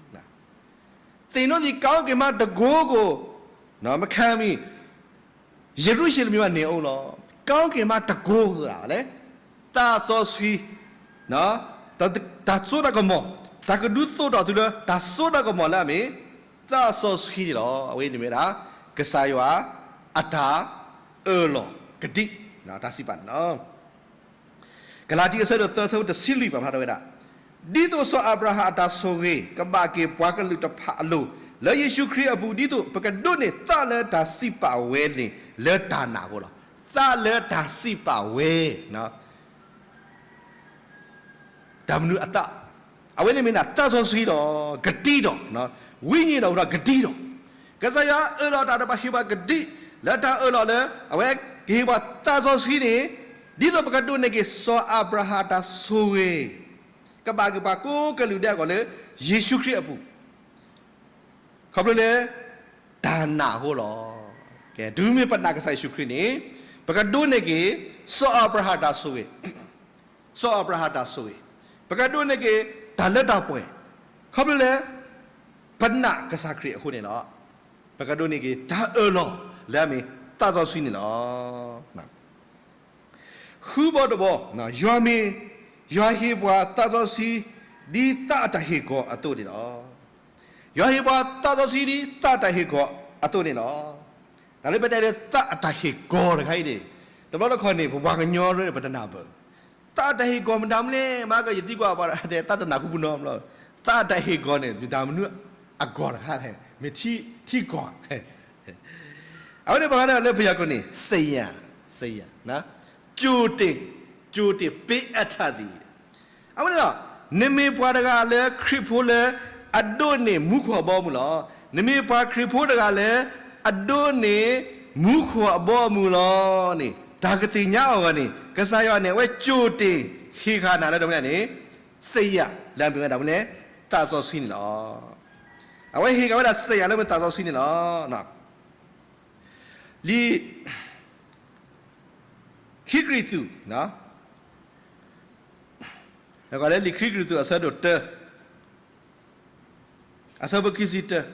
သ့ၣ်နီၣ်သံး ကောင်းကင်မါတကိးကိး မခါမံၤ ယရူၤၡလ့ၣ်မ့ၢ်ဘၣ်န့ၣ်အအိၣ်လီၤ. ကောင်းကင်မါတကိးသးလဲၣ်, သးစီဆှံ တၢ်စိတၢ်ကမီၤ, တၢ်ကဒုးသိးထီၣ်သုလၢတၢ်စိတၢ်ကမီၤလၢအမ့ၢ် သးစီဆှံန့ၣ်လီၤ. အဝဲန့ၣ်မ့ၢ်ဒၣ် ကစၢ်ယွၤအတၢ်အၢၣ်လီၤကဒံ, တၢ်စံးပာ်န့ၣ်လီၤ. ကလၤတံ အဆၢဒိၣ်သၢ အဆၢဖိတဆံလွံၢ် ပာ်ဖျါထီၣ်ဝဲဒၣ်, ဒ်သိးစီၤအၤဘြၤဟၣ်အတၢ်ဆိၣ်ဂ့ၤ ကဘၣ်က့ၤပှၤကလုာ်တဖၣ်အလိၤ လၢယ့ၣ်ၡူးခရံာ်အပူၤ, ဒ်သိးပကဒိးန့ၢ်သးလၢတၢ်စံးပာ်ဝဲန့ၣ် လၢတၢ်နာ်အဃိလီၤ. သးလၢတၢ်စံးပာ်ဝဲ တၢ်မနုၤအသး, အဝဲန့ၣ်မ့ၢ်ဒၣ်သးစီဆှံလီၤ. ကတံဒီး, ဝိညာဉ်တော် ဒီးကတံဒီး, ကစၢ်ယွၤအၢၣ်လီၤတၢ်ဒီးပှၤဟ့ၣ်ပှၤကဒံ, လၢတၢ်အၢၣ်လီၤလၢ အဝဲကဟ့ၣ်ပှၤသးစီဆှံန့ၣ်, ဒ်သိးပကဒိးန့ၢ်က့ၤစီၤအၤဘြၤဟၣ်တၢ်ဆိၣ်ဂ့ၤ, ကဘၣ်က့ၤပှၤကိးကလုာ်ဒဲးအဂီၢ်လၢ ယ့ၣ်ၡူးခရံာ်အပူၤ ခီဖျိလၢ တၢ်နာ်အဃိလီၤ. ကဲ, တုၤမ့ၢ်ပနာ်ကစၢ်ယ့ၣ်ၡူးခရံာ်န့ၣ်, ပကဒိးန့ၢ်က့ၤ စီၤအၤဘြၤဟၣ်တၢ်ဆိၣ်ဂ့ၤ, စီၤအၤဘြၤဟၣ်တၢ်ဆိၣ်ဂ့ၤ, ပကဒိးန့ၢ်က့ၤ တၢ်လၢတၢ်ပှဲၤ, ခီဖျိလၢ ပနာ်ကစၢ်ခရံာ်အဃိန့ၣ်လီၤ. ပကဒိးန့ၢ်က့ၤ တၢ်အၢၣ်လီၤလၢအမ့ၢ်သးစီဆှံန့ၣ်လီၤ. ဃုဘီတဘီ, ယွၤမ့ၢ်, ယွၤဟ့ၣ်ပှၤသးစီဆှံ ဒ်သးအတၢ်ဟ့ၣ်ကီၤအသိးန့ၣ်လီၤ. ယွၤဟ့ၣ်ပှၤသးစီဆှံဒ်သးအတၢ်ဟ့ၣ်ကီၤအသိးန့ၣ်လီၤ. တၢ်လၢပတဲလၢသးအတၢ်ဟ့ၣ်ကီၤတခါအံၤန့ၣ်, တဘျီတခီၣ်န့ၣ် ပပှၤကညီရၢန့ၣ် ပတနၢ်ပၢၢ်, သးအတၢ်ဟ့ၣ်ကီၤမတၤမနုၤလဲၣ်, မ့ၢ်ကယသံကွၢ်ပှၤဒီး သးတနၢ်ဟူပနီတဘျီ, သးအတၢ်ဟ့ၣ်ကီၤန့ၣ် မတၤမနုၤအကီၤတခါလဲၣ်, မ့ၢ်ထံကီၢ် အဝဲန့ၣ်ပှၤဂၤဒၣ်လၢပယီၤကျိာ်န့ၣ် စယံ, စယံ, ကြိုတင်, ကြိုတင်ပေးအပ်ထသည်, အဝဲန့ၣ်ဒီး, နမ့ၢ်ပှၤတဂၤလၢခရံာ်ဖိလၢ အဒိးန့ၢ်မူခိၣ်အဘီအမုၢ်လီၤ. နမ့ၢ်ပှၤခရံာ်ဖိတဂၤလၢ အဒိးန့ၢ်မူခိၣ်အဘီအမုၢ်လီၤန့ၣ်, တၢ်ကသ့ၣ်ညါအီၤဂီၢ်န့ၣ် ကစၢ်ယွၤန့ၣ် အဝဲ ကြိုတင် ဟ့ၣ်ဃာ်နၤလၢတၢ်မနုၤလဲၣ်န့ၣ်, စယံ လၢအမ့ၢ်ဝဲဒၣ်မနုၤလဲၣ်, သးစီဆှံန့ၣ်လီၤ. အဝဲဟ့ၣ်ဃာ်ဝဲဒၣ်စယံ လၢအမ့ၢ်သးစီဆှံန့ၣ်လီၤ. လံာ်ခံကရံၣ်သူး, လံာ်ခံကရံၣ်သူး အဆၢဒိၣ်တၢ, အဆၢဖိခံဆံတၢ,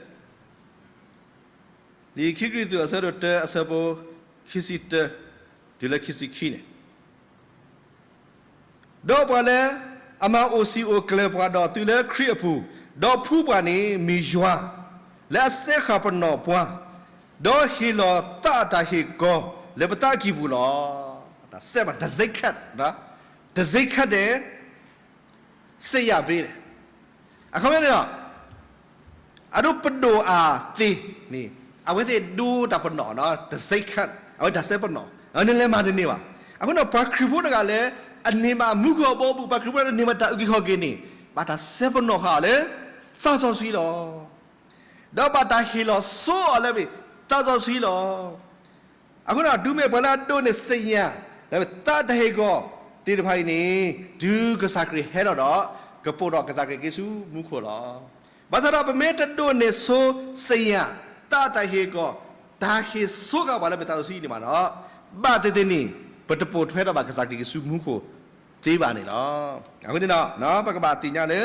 လံာ်ခံကရံၣ်သူး အဆၢဒိၣ်တၢ အဆၢဖိခံဆံတၢ တုၤလၢခံဆံခံန့ၣ် ဒီးပှၤလၢအမၤအိၣ်စံာ်အိၣ်ကျၢၤပှၤဒီးသုလၢခရံာ်အပူၤ, ဒီးဖှူပှၤန့ၣ်မ့ၢ်ယွၤ, လၢအစဲဃာ်ပနီၣ်ပှၤ, ဒီးဟ့ၣ်လီၤသးအတၢ်ဟ့ၣ်ကီၤလၢပသးကံၢ်ပူၤလီၤ. တၢ်စဲးဘၣ် တံဆိပ်ခတ်, တံဆိပ်ခတ်ဒီး စယံ ဘ့ၣ်န့ၣ်, အခီပညီန့ၣ်ဒီး အဒိပဒိၣ်အသ့ၣ်န့ၣ်, အဝဲသ့ၣ်ဒိတၢ်ပနီၣ်, တံဆိပ်ခတ်, အဝဲတၢ်စဲးပနီၣ်, နလဲၤမၤတန့ၢ်ဘၣ်. အဃိန့ၣ် ပှၤခရံာ်ဖိတဂၤလၢ အန့ၢ်ဘၣ်မူခိၣ်အဘီအမုၢ်, ပှၤခရံာ်ဖိတဂၤန့ၢ်ဘၣ်တၢ်အုၣ်က့ၤခီၣ်က့ၤန့ၣ်, ဘၣ်တၢ်စဲးပနီၣ်ဃာ်အီၤလၢသးစီဆှံလီၤ. ဒီးဘၣ်တၢ်ဟ့ၣ်လီၤဆိအီၤလၢမ့ၢ်သးစီဆှံလီၤ. အဃိဒီး တုၤမ့ၢ်ပှၤလၢအဒိးန့ၢ်စယံ လၢသးတၢ်ဟ့ၣ်ကီၤသ့ၣ်တဖၣ်အံၤန့ၣ်, တုၤကစၢ်ခရံာ်ဟဲလီၤဒီး ကပိာ်ထီၣ်ကစၢ်ခရံာ်က့ၤဆူမူခိၣ်လီၤ. ဘၣ်ဆၣ်ဒီးပမ့ၢ်တဒိးန့ၢ်ဆိစံယၤ, သးအတၢ်ဟ့ၣ်ကီၤ, တၢ်ဟ့ၣ်ဆိဃာ်ပှၤလၢပသးစီဆှံအံၤန့ၣ်မးဒီး, ဘၣ်သ့ၣ်သ့ၣ်န့ၣ် ပတပိာ်ထွဲထီၣ်ဘၣ်ကစၢ်ခရံာ်က့ၤဆူမူခိၣ်သ့ဘၣ်န့ၣ်လီၤ. အဃိန့ၣ်ဒီး ပကဘၣ်သ့ၣ်ညါလၢ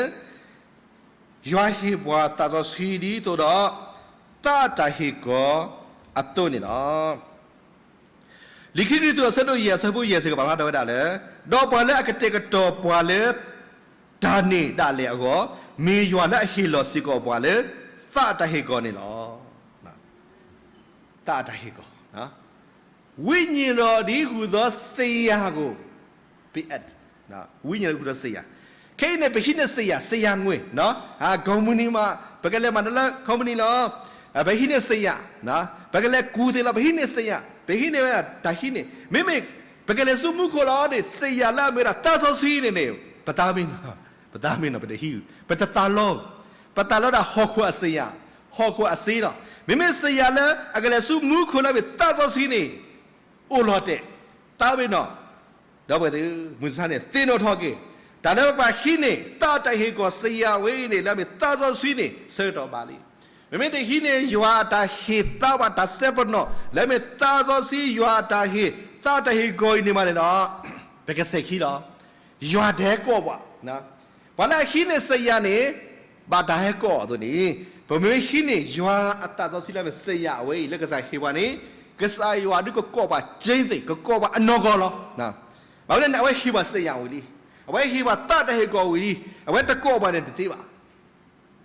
ယွၤဟ့ၣ်ပှၤသးစီဆှံဒ်သိးဒီး သးအတၢ်ဟ့ၣ်ကီၤအသိးန့ၣ်လီၤ. လံာ်ခံကရံၣ်သူးအဆၢဒိၣ်ယဲၢ်အဆၢဖိယဲၢ်ဆံးကပာ်ဖျါထီၣ်ဝဲဒၣ်လၢ, ဒီးပှၤလၢအကတဲာ်ကတီၤပှၤလၢ တၢ်န့ၣ်ဒၣ်လဲာ်အဂီၢ်, မ့ၢ်ယွၤလၢအဟ့ၣ်လီၤစ့ၢ်ကီးပှၤလၢ သးအတၢ်ဟ့ၣ်ကီၤန့ၣ်လီၤ. သးအတၢ်ဟ့ၣ်ကီၤ ဝိညာဉ်တော်တည်းဟူသောစံယၤကို ပေးအပ်, ဝိညာဉ်တော်တည်းဟူသောစံယၤ, ခဲအံၤန့ၣ် ပဟံးန့ၢ်စံယၤ, စံယၤငွေ, ကုမ္ပဏီမး, ပကလဲၤမၤတၢ်လၢ ကုမ္ပဏီ လီၤ, ပဟံးန့ၢ်စံယၤ, ပကလဲၤကူးသ့လီၤ, ပဟံးန့ၢ်စံယၤ, ပဟံးန့ၢ်ဝဲဒၣ်တၢ်ဟံးန့ၢ်, မ့မ့ၢ် ပကလဲၤဆူမူခိၣ်လီၤန့ၣ် စံယၤလၢအမ့ၢ်ဒၣ်သးစီဆှံန့ၣ်န့ၣ် ပသးမ့ၢ်နီၤ, ပသးမ့ၢ်နီၤ ပတဟံး, ပတသးလီ, ပသးလီဒၣ်ဟီၣ်ခိၣ်အစံယၤ, ဟီၣ်ခိၣ်အစ့လီၤ. မ့မ့ၢ်စံယၤလၢအကလဲၤဆူမူခိၣ်လၢအမ့ၢ်သးစီဆှံန့ၣ် အိၣ်လီၤတဲာ်, သးမ့ၢ်နီၤ, ဒီပုၢ်ဝဲၢ်သ့ၣ်, မုၢ်မဆါန့ၣ် သ့ၣ်နီၣ်ထီၣ်က့ၤ, တၢ်လၢပကဘၣ်ဟံးန့ၢ် သးအတၢ်ဟ့ၣ်ကီၤစံယၤဝဲအံၤန့ၣ် လၢအမ့ၢ်သးစီဆှံန့ၣ် ဆၢကတီၢ်ဘၣ်လံ. မ့မ့ၢ်တဟံးန့ၢ်ယွၤအတၢ်ဟ့ၣ်သးဘၣ်တၢ်စဲပနီၣ် လၢအမ့ၢ်သးစီဆှံယွၤအတၢ်ဟ့ၣ်, သးအတၢ်ဟ့ၣ်ကီၤအံၤန့ၣ်မးန့ၣ်ဒီး ပကစဲၤခံလီၤ. ယွၤတဟဲကိးပှၤ ပှၤလၢအဟံးန့ၢ်စံယၤန့ၣ် ဘၣ်တၢ်ဟဲကိးအီၤအသိးန့ၣ်, ပမ့ၢ်ဟံးန့ၢ်ယွၤအသးစီဆှံလၢအမ့ၢ်စံယၤအဝဲအံၤလၢကစၢ်ဟ့ၣ်ပှၤန့ၣ်, ကစၢ်ယွၤဒုးကကိးပှၤက့သ့ၣ်, ကကိးပှၤအနီၢ်ကီၢ်လီၤ. ဘၣ်မနုၤလဲၣ်န့ၣ် အဝဲဟ့ၣ်ပှၤစံယၤဝံၤလံ, အဝဲဟ့ၣ်ပှၤသးတၢ်ဟ့ၣ်ကီၤဝံၤလံ, အဝဲတကိးပှၤန့ၣ်တသ့ဘၣ်.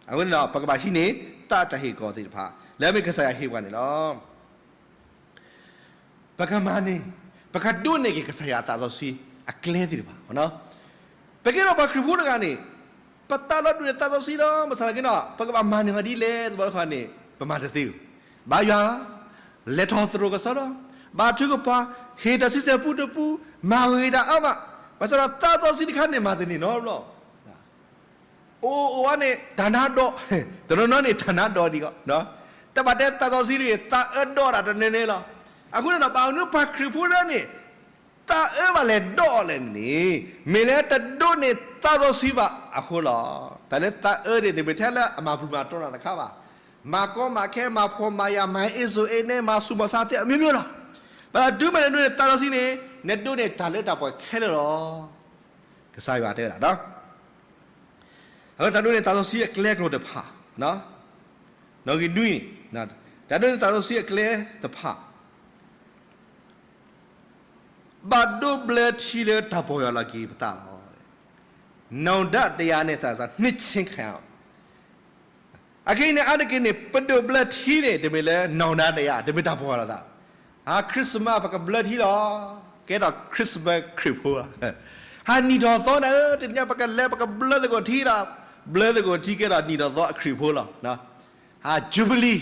အဃိန့ၣ်ဒီး ပကဘၣ်ဟံးန့ၢ်သးတၢ်ဟ့ၣ်ကီၤသ့ၣ်တဖၣ် လၢအမ့ၢ်ကစၢ်ယွၤဟ့ၣ်ပှၤန့ၣ်လီၤ. ပကမၤန့ၢ်, ပကဒိးန့ၢ်က့ၤကစၢ်ယွၤအသးစီဆှံအကျဲသ့ၣ်တဖၣ်, ပကဲထီၣ်ပှၤခရံာ်ဖိတဂၤန့ၣ်, ပသးလီၤဒိၣ်န့ၢ်သးစီဆှံလီၤ. ဘၣ်ဆၣ်သနာ်က့ဒီး ပကဘၣ်မၤန့ၢ်အီၤဒ်လဲၣ်တဘျီတခီန့ၣ် ပမၤတသ့ဧိၤ. ဘါယွၤ, လဲၤထီၣ်သရိာ်ကစီဒီ, ဘါထုကဖၣ်, ဟ့ၣ်တၢ်ဆံဆဲၣ်ပူတပူ, မၤဂ့ၤတၢ်အါမး, ဘၣ်ဆၣ်ဒီးသးစီဆှံတခါန့ၣ် မၤတန့ၢ်နီတဘျီ အိၣ်အိၣ်ဝဲန့ၣ် တၢ်နါဒီး, တနီၤနီၤန့ၣ် တၢ်နါဒီးဒံးကီး, တဘၣ်တဲသးစီဆှံတဂ့ၤ သးအၢဒီးတၢ်တန့ၢ်န့ၣ်လီၤ. အဃိန့ၣ်ဒီး ဘၣ်မနုၤပှၤခရံာ်ဖိတဂၤန့ၣ် သးအၢဘၣ်လဲၤဒီးအီၤလဲၣ်န့ၣ်, မ့ၢ်လၢတဒိးန့ၢ်သးစီဆှံဘၣ်အဃိလီၤ. တၢ်လၢသးအၢန့ၣ် တမ့ၢ်ထဲလၢအမၤပျုၤမၤတီနၤတခါဘၣ်. မၤကီမၤခဲ မၤဖှီၣ်မၤယာ် မၤအ့ၣ်စိၤအ့ၣ်နဲ မၤဆူၣ်မၤဆါသ့အမျိုးမျိုးလီၤ. ဘၣ်ဆၣ်တုၤမ့ၢ်နဒိးန့ၢ်သးစီဆှံန့ၣ် နဒိးန့ၢ်တၢ်လၢတၢ်ပှဲၤခဲလၢာ်လီၤ. ကစၢ်ယွၤတဲဝဲဒၣ်ဒီး အဃိတၢ်ဒိးန့ၢ်သးစီဆှံအကျဲကျိၤတဖၣ်, နီၣ်ဂံၢ်နွံန့ၣ်, တၢ်ဒိးန့ၢ်သးစီဆှံအကျဲတဖၣ် ဘၣ်ဒိးဘျၢထံလၢတၢ်ပီၢ်ယၢ်လီၤက့ၤပသးလီၤ. နောင်တတရားနဲ့ သစ္စာနှစ်ခြင်းခံရအောင်. အခဲအံၤန့ၣ် အါတက့ၢ်န့ၣ် ပဒိးဘျၢထံန့ၣ် တမ့ၢ်လၢ နောင်တတရား တမ့ၢ်တၢ်ပီၢ်ယၢ်လီၤသး. ဟါ Christmas ပကဘျၢထံလီၤ. ကဲထီၣ် Christmas ခရံာ်ဖိဧါ. ဟါ နံၣ်ထီၣ်သီနၤဧၢ, တနံၤညါပကလဲၤ ပကဘျၢသကိးထံဒီး, ဘျၢသကိးထံကဲထီၣ်နံၣ်ထီၣ်သီအခရံာ်ဖိလီၤ. ဟါ Jubilee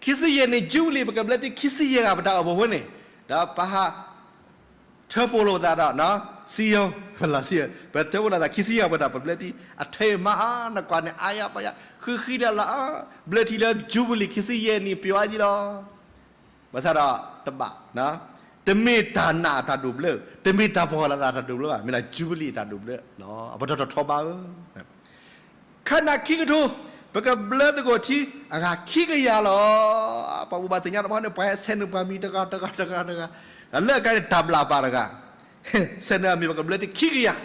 ခံဆံယဲၢ်နံၣ် Jubilee ပကဘျၢထံခံဆံယဲၢ်ဂၤ ပတၢ်အိၣ်ဖှိၣ်ဖိန့ၣ်, ဒီးပဟါ ထၢဖှိၣ်လိာ်သးဒီး စံယိၣ်, ပလီၢ်စံယိၣ်, ပထၢဖှိၣ်လိာ်သးခံဆံယဲၢ်ဂၤ ပတၢ်ပဘျၢထံ, အထၢအံၤမၤအါ နကွၢ်န့ၣ် အါယါပယါ, ဃံဃံတၢ်လၢအါ, ဘျၢထံလၢ Jubilee ခံဆံယဲၢ်နံၣ် ပျီအါယံလီၤ. ဘၣ်ဆၣ်ဒီးတဘၣ်, တမ့ၢ်တၢ်နာ်တၢ်ဒိးဘျၢ, တမ့ၢ်တၢ်ပီၢ်ယၢ်လီၤသးတၢ်ဒိးဘျၢဘၣ်, မ့ၢ်ဒၣ် Jubilee တၢ်ဒိးဘျၢလီၤ. အပတီၢ်ထီဘါဧၢ ခါနၣ်ခံကထိ, ပကဘျၢသကိးထံအဂၤခံကယၤလီၤ. ပှၤဘိးဘၣ်သ့ၣ်ညါတဘျီန့ၣ် ပှၤဟဲဆဲးနုာ်ပှၤမံၤတဂၤတဂၤတဂၤတဂၤ, လၢအကျါန့ၣ် တၢ်ဘျၣ်ပာ်တဂၤ, ဆဲးနုာ်အမံၤ ပကဘျၢထံခံကယၤ,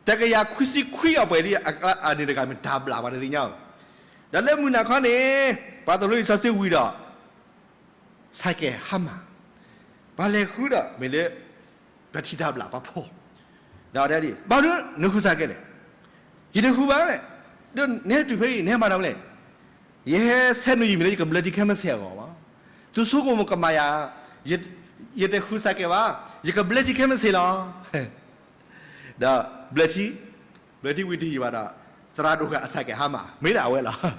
တကယၤခွံဆံခွံအပှဲၤလံ, အန့ၣ်တဂၤမ့ၢ်တၢ်ဘျၣ်ပှၤတသ့ၣ်ညါဧိၤ. ဒီးလၢမုၢ်နၤခီန့ၣ် ပှၤသိၣ်လိလံာ်စီဆှံဝံၤဒီး ဆဲးကဲးဟါမၢ်, ပှၤလဲၤဃုဒီး မ့ၢ်လၢ ပှၤထံၣ်တၢ်ဘျၣ်ပှၤဖှီၣ်, ဒီးတဲဒ်အံၤ, ဘၣ်မနုၤနဃုဆဲးကဲးလဲၣ်. ယတဃုဘၣ်လဲၣ်, ဒီးနဟဲတုၤဖဲအံၤ နဟဲမၤတၢ်မနုၤလဲၣ်. ယဟဲဆဲးနုာ်ယမံၤလၢယကဘျၢထံခဲမုၢ်ဆ့ၣ်အဂီၢ်ဘၣ်. သုဆိကမိၣ်ကမၤယၤ, ယတဃုဆဲးကဲးဘၣ်, ယကဘျၢထံခဲမုၢ်ဆ့ၣ်လီၤ. ဒီးဘျၢထံ, ဘျၢထံဝံၤတယံာ်ဘၣ်ဒီး သရၣ်ဒိၣ်ဂၤအဆဲးကဲးဟါမၢ် မ့ၢ်ဒၣ်အဝဲလီၤ.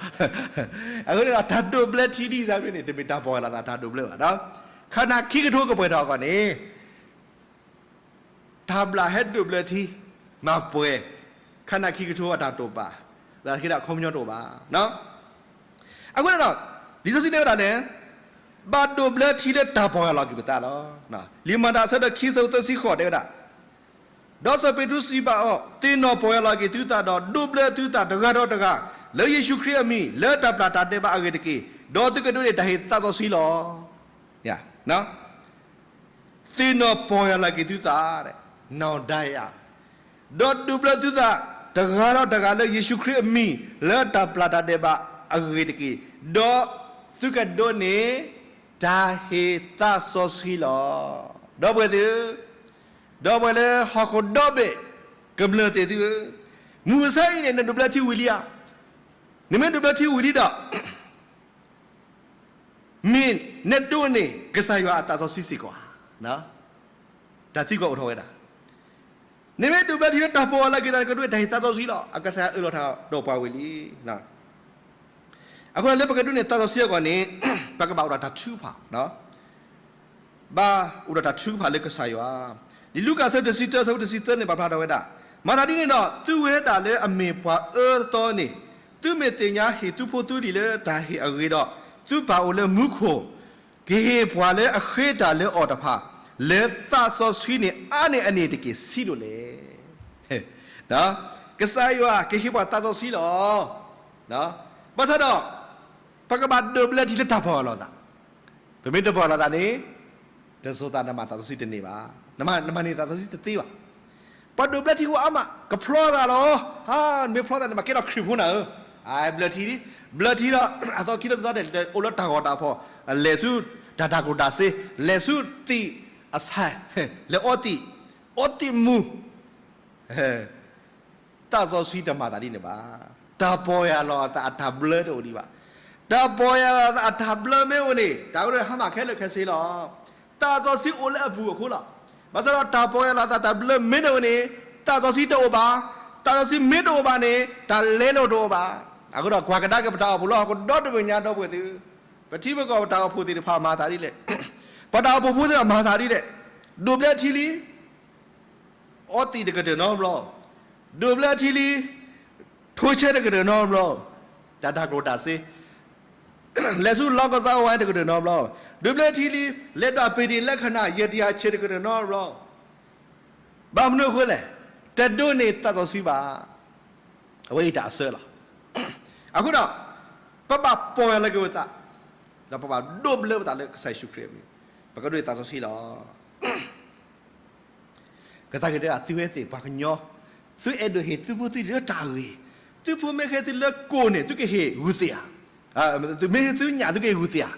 အဃိန့ၣ်ဒီး တၢ်ဒိးဘျၢထံဒ်အံၤမ့ၢ်န့ၣ် တမ့ၢ်တၢ်ပီၢ်ယၢ်လီၤသးတၢ်ဒိးဘျၢဘၣ်ဒီး ခါနၣ်ခံကထိကပှဲၤထီၣ်အဂီၢ်န့ၣ် တၢ်ဘျၣ်ဟဲဒိးဘျၢထံ, မၤပှဲၤ, ခါနၣ်ခံကထိအတၢ်တိာ်ပာ်, လၢခံဒီးအခီပညီတအိၣ်ဘၣ်. အဃိန့ၣ်ဒီး လံာ်စီဆှံတဲဝဲဒၣ်န့ၣ်, ဘၣ်ဒိးဘျၢထံလၢတၢ်ပီၢ်ယၢ်လီၤက့ၤပသးလီၤ. လံာ်မၤတၢ်အဆၢဒိၣ်ခံ အဆၢဖိသၢဆံဃိးတဲဝဲဒၣ် ဒီးစီၤပ့းတရူးစံးဘၣ်အီၤ, သ့ၣ်နီၣ်ပီၢ်ယၢ်လီၤက့ၤသုသးဒီး ဒိးဘျၢသုသးတဂၤဒီးတဂၤ လၢယ့ၣ်ၡူးခရံာ်အမံၤ လၢတၢ်ပျၢ်တၢ်ဒဲးဘးအဂ့ၢ်တက့ၢ်. ဒီးသုကဒိးန့ၢ်တၢ်ဟ့ၣ်သးစီဆှံလီၤ. သ့ၣ်နီၣ်ပီၢ်ယၢ်လီၤက့ၤသုသး, နၢ်ဒၣ်ယၤ, ဒီးဒိးဘျၢသုသး တဂၤဒီးတဂၤလၢယ့ၣ်ၡူးခရံာ်အမံၤ လၢတၢ်ပျၢ်တၢ်ဒဲးဘးအဂ့ၢ်တက့ၢ်. ဒီးသုကဒိးန့ၢ် တၢ်ဟ့ၣ်သးစီဆှံလီၤ. ဒီပုၢ်ဝဲၢ်သ့ၣ်ဧၢ, ဒီပုၢ်ဝဲၢ်လၢဟီၣ်ခိၣ်ဒီဘ့ၣ်ကမျၢၢ်သ့ၣ်သုဧၢ, မုၢ်မဆါအံၤန့ၣ် နဒိးဘျၢထံဝံၤလံဧါ. နမ့ၢ်ဒိးဘျၢထံဝံၤလံဒီး မ့ၢ်နဒိးန့ၢ်ကစၢ်ယွၤအသးစီဆှံစ့ၢ်ကီးဧါ. တၢ်သံကွၢ်အိၣ်ထီၣ်ဝဲဒၣ်. နမ့ၢ်ဒိးဘျၢထံလၢတၢ်ပီၢ်ယၢ်လီၤက့ၤသး နကဒိးတၢ်ဟ့ၣ်သးစီဆှံလီၤ. အကစၢ်ယွၤအၢၣ်လီၤတၢ်ဒီးပှၤဝံၤလံ. အဃိလၢပကဒိးန့ၢ်သးစီဆှံအဂီၢ်န့ၣ် ပကဘၣ်အိၣ်ဒီးတၢ်ထုကဖၣ် ဘၣ်အိၣ်ဒီးတၢ်ထုကဖၣ်လၢကစၢ်ယွၤ. လံာ်လူၤကၣ်အဆၢတဆံတၢ အဆၢဖိတဆံသၢန့ၣ် ပာ်ဖျါထီၣ်ဝဲဒၣ်, မၤသးဒ်န့ၣ်ဒီး သုဝဲဒၣ်လၢအမ့ၢ်ပှၤအၢအသီန့ၣ် သုမ့ၢ်သ့ၣ်ညါဟ့ၣ်သုဖိသုလံၤလၢတၢ်ဟ့ၣ်အဂ့ၢ်ဒီး သုပၢ်အိၣ်လၢမူခိၣ် ကဟ့ၣ်ပှၤလၢအဃ့တၢ်လၢအီၤတဖၣ် လၢသးစီဆှံန့ၣ်အါန့ၢ်အန့ၣ်တက့ၢ် ဆံးဒိၣ်လဲၣ်. ကစၢ်ယွၤကဟ့ၣ်ပှၤသးစီဆှံလီၤ. ဘၣ်ဆၣ်ဒီး ပကဘၣ်ဒိးဘျၢထံလၢတၢ်ပီၢ်ယၢ်လီၤသး. ပမ့ၢ်တပီၢ်ယၢ်လီၤသးန့ၣ် တစိၤသးနမၤသးစီဆှံတန့ၢ်ဘၣ်, နမၤနသးစီဆှံတသ့ဘၣ်. ပှၤဒိးဘျၢထံအိၣ်အါမး ကဖျီသးလီၤ. နမ့ၢ်ဖျီသးန့ၣ် မ့ၢ်ကဲထီၣ်ခရံာ်ဖိနၤဧၢ. ဘျၢထံ, ဘျၢထံဒီး အသီခံသီသီန့ၣ် အိၣ်လၢတၢ်ဂီၤတၢ်ဖီၣ်, လဲၤဆူတၢ်တၤကျိၣ်တၤစ့, လဲၤဆူသံးအဆဲး, လဲၤအီသံး, အီသံးမူၤ သးစီဆှံတမၤသးဒ်န့ၣ်ဘၣ်. တၢ်ပီၢ်ယၢ်လီၤအသးအတၢ်ဘျၢတအိၣ်ဒံးဘၣ်. တၢ်ပီၢ်ယၢ်လီၤအသးအတၢ်ဘျၢမ့ၢ်အိၣ်န့ၣ် တၢ်ကဒိးန့ၢ်ဟါမၢ်ခဲလၢာ်ခဲဆ့လီၤ. သးစီဆှံအိၣ်လၢအပူၤအဃိလီၤ. ဘၣ်ဆၣ်ဒီးတၢ်ပီၢ်ယၢ်လီၤအသးတၢ်ဘျၢမ့ၢ်တအိၣ်န့ၣ် သးစီဆှံတအိၣ်ဘၣ်. သးစီဆှံမ့ၢ်တအိၣ်ဘၣ်န့ၣ် တၢ်လဲလိာ်တအိၣ်ဘၣ်. အဃိဒီးကွၢ်ကဒါက့ၤပတၢ်အိၣ်ဖှိၣ်လၢဟီၣ်ခိၣ်ဒီတဘ့ၣ်ညါ ဒီပုၢ်ဝဲၢ်သ့ၣ်, ပထံပကီၢ်ပတၢ်အိၣ်ဖှိၣ်သ့ၣ်တဖၣ်မၤသးဒ်လဲၣ်. ပတၢ်အိၣ်ဖှိၣ်ဖိသ့ၣ်တဖၣ်မၤသးဒ်လဲၣ်. ဒိးဘျၢထံလံ အီသံးတကတၢၢ်နီတဘျီ, ဒိးဘျၢထံလံ, ထိဆဲးတကတၢၢ်နီတဘျီ, တၢ်တၤကျိၣ်တၤစ့, လဲၤဆူလီၢ်ကစၢ်ဝဲတကတၢၢ်နီတဘျီ, ဒိးဘျၢထံလံ, လဲၤဒွးပ့ၤတံၤလၢခနၣ် ယဲၢ်တယၤဆဲးတကတၢၢ်နီတဘျီ. ဘၣ်မနုၤအဃိလဲၣ်, တဒိးန့ၢ်သးစီဆှံဘၣ်. အဝဲအံၤတၢ်အဆၢလီၤ. အဃိဒီး ပဘၣ်ပီၢ်ယၢ်လီၤက့ၤပသး, ဒီးပဘၣ်ဒိးဘျၢပသးလၢကစၢ်ယ့ၣ်ၡူးခရံာ်အမံၤ, ပကဒိးန့ၢ်သးစီဆှံလီၤ. ကစၢ်ခရံာ်တဲဒၣ် သုဝဲသ့ၣ်ပှၤကညီ, သုအဲၣ်ဒိးဟ့ၣ်သုဖိသုလံၤလၢတၢ်ဂ့ၤ, သုဖိမ့ၢ်ဃ့သုလၢကိၣ်န့ၣ် သုကဟ့ၣ်ဂုာ်သ့ဧါ. မ့ၢ်ဃ့သုညၣ် သုကဟ့ၣ်ဂုာ်သ့ဧါ.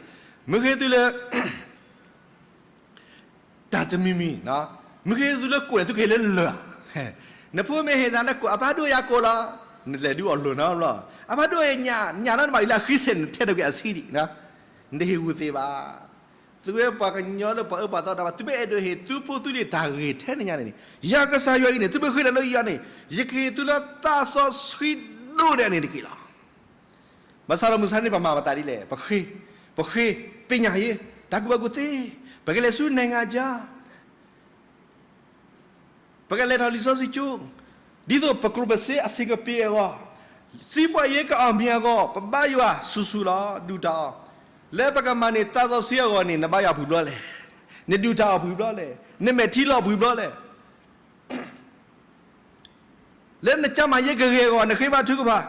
မ့ၢ်ဃ့သုလၢ တၢ်တမံၤမံၤ, မ့ၢ်ဃ့သုလၢကိၣ်န့ၣ် သုကဟ့ၣ်လၢလၢၢ်ဧါ. နဖိမ့ၢ်ဟ့ၣ်နၤလၢကိၣ် အပၢ်ဒိၣ်ယၤကိၣ်လီၤ, နလဲၤဒုးအီၣ်လၢၢ်နီတဘျီ, အပၢ်ဒိၣ်ယၤညၣ်, ညၣ်လီၤနဘၣ်အံၤလၢအဃံစဲးန့ၣ် ထဲးထီၣ်ကွံာ်အဆံးဒံး, နတဟ့ၣ်ဂုာ်သ့ဘၣ်. သုဝဲပှၤကညီလၢပှၤအၢပှၤသီတဖၣ် သုမ့ၢ်အဲၣ်ဒိးဟ့ၣ်သုဖိသုလံၤတၢ်ဂ့ၤထဲန့ၣ်ညါန့ၣ်, ယၤကစၢ်ယွၤအံၤန့ၣ် သုမ့ၢ်ဃ့တၢ်လၢယၤန့ၣ် ယကဟ့ၣ်သုလၢသးစီဆှံဒိၣ်ဒဲးန့ၣ်တက့ၢ်လီၤ. ဘၣ်ဆၣ်ဒီးမုၢ်ဆါန့ၣ် ပမၤပသးဒ်လဲၣ်, ပဃ့, ပဃ့, ပ့ညၣ်ယ့, တၢ်ကူၣ်ဘၣ်ကူၣ်သ့, ပကလဲၤဆူ နိုင်ငံခြား, ပကလဲၤထီၣ်လံာ်စီဆှံကၠိ, ဒ်သိးပကျိၣ်ပစ့အဆ့ၣ်ကပ့ၤအဂီၢ်, စံးပှၤယ့ကအီၣ်မ့ၤအဂီၢ်, ပဘါယွၤဆူၣ်ဆူၣ်လီၤ, ဒုၣ်တၢ်အီၣ်, လၢပကမၤန့ၢ်သးစီဆှံအဂီၢ်န့ၣ် နဘါယွၤပှဲၤဘျီလဲၣ်, နဒုၣ်တၢ်အီၣ်ပှဲၤဘျီလဲၣ်, နမဲာ်ထံလီၢ်ပှဲၤဘျီလဲၣ်. လၢနကမၤယ့ကဂ့ၤအဂီၢ် နဃ့ဘါထုကဖၣ်,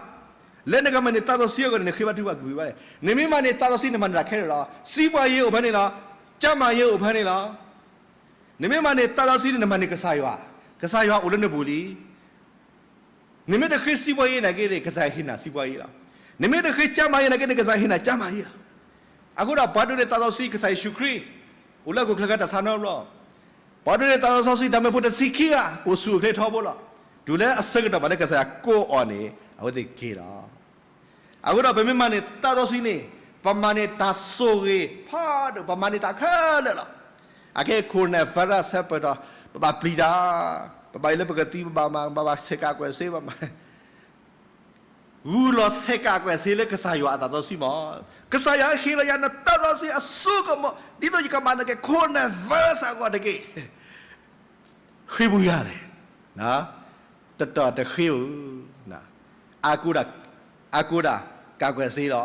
လၢနကမၤန့ၢ်သးစီဆှံအဂီၢ်န့ၣ် နဃ့ဘါထုကဖၣ်ကဂ့ၤဘၣ်လဲၣ်. နမ့ၢ်မၤန့ၢ်သးစီဆှံ နမၤန့ၢ်တၢ်ခဲလၢာ်လီၤ. စံးပှၤယ့အိၣ်ဖဲန့ၣ်လီၤ, ကမၤယ့အိၣ်ဖဲန့ၣ်လီၤ. နမ့ၢ်မၤန့ၢ်သးစီဆှံန့ၣ် နမၤန့ၢ်ကစၢ်ယွၤ, ကစၢ်ယွၤအိၣ်လၢနပူၤလံ. နမ့ၢ်တဃ့စံးပှၤယ့နာ်က့န့ၣ် ကစၢ်ယွၤဟ့ၣ်နၤစံးပှၤယ့လီၤ. နမ့ၢ်တဃ့ကမၤယ့နာ်က့န့ၣ် ကစၢ်ယွၤဟ့ၣ်နၤကမၤယ့လီၤ. အဃိဒီးပှၤဒိးန့ၢ်သးစီဆှံ ကစၢ်ယ့ၣ်ၡူးခရံာ် အိၣ်လၢဟီၣ်ခိၣ်ချၢကတၢ်ဆါနီတဘျီ ပှၤဒိးန့ၢ်သးစီဆှံ တၢ်မၢဖိတဆံခံဂၤ အိၣ်ဆူၣ်အိၣ်ချ့ထီဘိလီၤ. တုၤလၢအဆၢကတီၢ်ဘၣ်လၢကစၢ်ယွၤကိးအီၤန့ၣ် အဝဲသ့ၣ်က့ၤလီၤ. အဃိဒီးပမ့ၢ်မၤန့ၢ်သးစီဆှံန့ၣ် ပမၤန့ၢ်တၢ်ဆိၣ်ဂ့ၤဖးဒိၣ် ပမၤန့ၢ်တၢ်ခဲလၢာ်လီၤ. အခဲအံၤ coronavirus ဆၢပၢၢ်ထီၣ် ပဘၣ်ပျံၤတၢ်, ပဘၣ်အံၤလၢပကသံ ပဘၣ်မၤ ဘၣ်ဘၣ်ဆဲးကးကွဲးစ့ ဘၣ်မၤ ဂုာ်လီၤဆဲးကးကွဲးစ့လၢကစၢ်ယွၤအသးစီဆှံမး. ကစၢ်ယွၤဟ့ၣ်လီၤယၤနသးစီဆှံအစိကမီၤ ဒ်သိးယကမၤန့ၢ်က့ၤ coronavirus အဂီၢ်တက့ၢ်. ဃ့ပူၤယၤလဲၣ်, တတီၢ်တဃ့ဧၢ, အါကိးဒၣ်, အါကိးဒၣ် ကးကွဲးစ့လီၤ.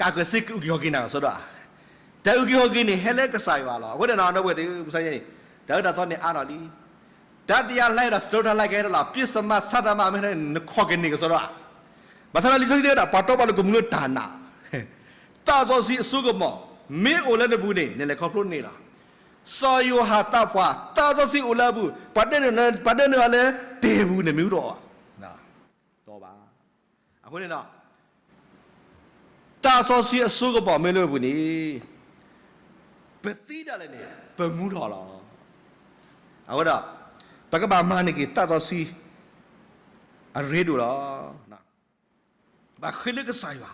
ကးကွဲးစ့ကအုၣ်က့ၤခီၣ်က့ၤနၤကစီဒီဧါ. တၢ်အုၣ်က့ၤခီၣ်က့ၤန့ၣ် ဟဲလၢကစၢ်ယွၤလီၤ. အဃိန့ၣ် ဒီပုၢ်ဝဲၢ်သ့ၣ်ဧၢ မုၢ်ဆါန့ၣ် တၢ်အၢတၢ်သီန့ၣ်အါထီၣ်လံ. တၢ် တၢ်တယါလဲဒီး စတုတၢ်လဲကဲထီၣ်လီၤ, ပစ်စမး ဆါတမး မ့ၢ်နခီၣ်ကန့ၢ်ကစီဒီး, ဘၣ်ဆၣ်ဒီးလံာ်စီဆှံတဲဝဲဒၣ် ပှၤတီပှၤလိၤကမူလၢတၢ်နာ်, သးစီဆှံအစိကမီၤ မ့ၢ်အိၣ်လၢနပူၤန့ၣ် နလဲၤခီဖျိန့ၢ်လီၤ. စီၤယိၤဟၣ်သးပှၢ် သးစီဆှံအိၣ်လၢအပူၤ, ပှၤဒၢနုာ်လၢ ပှၤဒၢနုာ်အီၤလၢတ့ၢ်ပူၤန့ၣ် မ့ၢ်အူတအီၣ်, တအီၣ်ဘၣ်. အဃိန့ၣ်ဒီး သးစီဆှံအစိကမီၤမ့ၢ်လၢပပူၤန့ၣ် ပသံဒၣ်လဲာ်န့ၣ် ပမူထီၣ်လီၤ. အဃိဒီး ပကဘၣ်မၤန့ၢ်က့ၤသးစီဆှံအရ့ဒိၣ်လီၤ. ဘၣ်ဃ့လၢကစၢ်ယွၤ,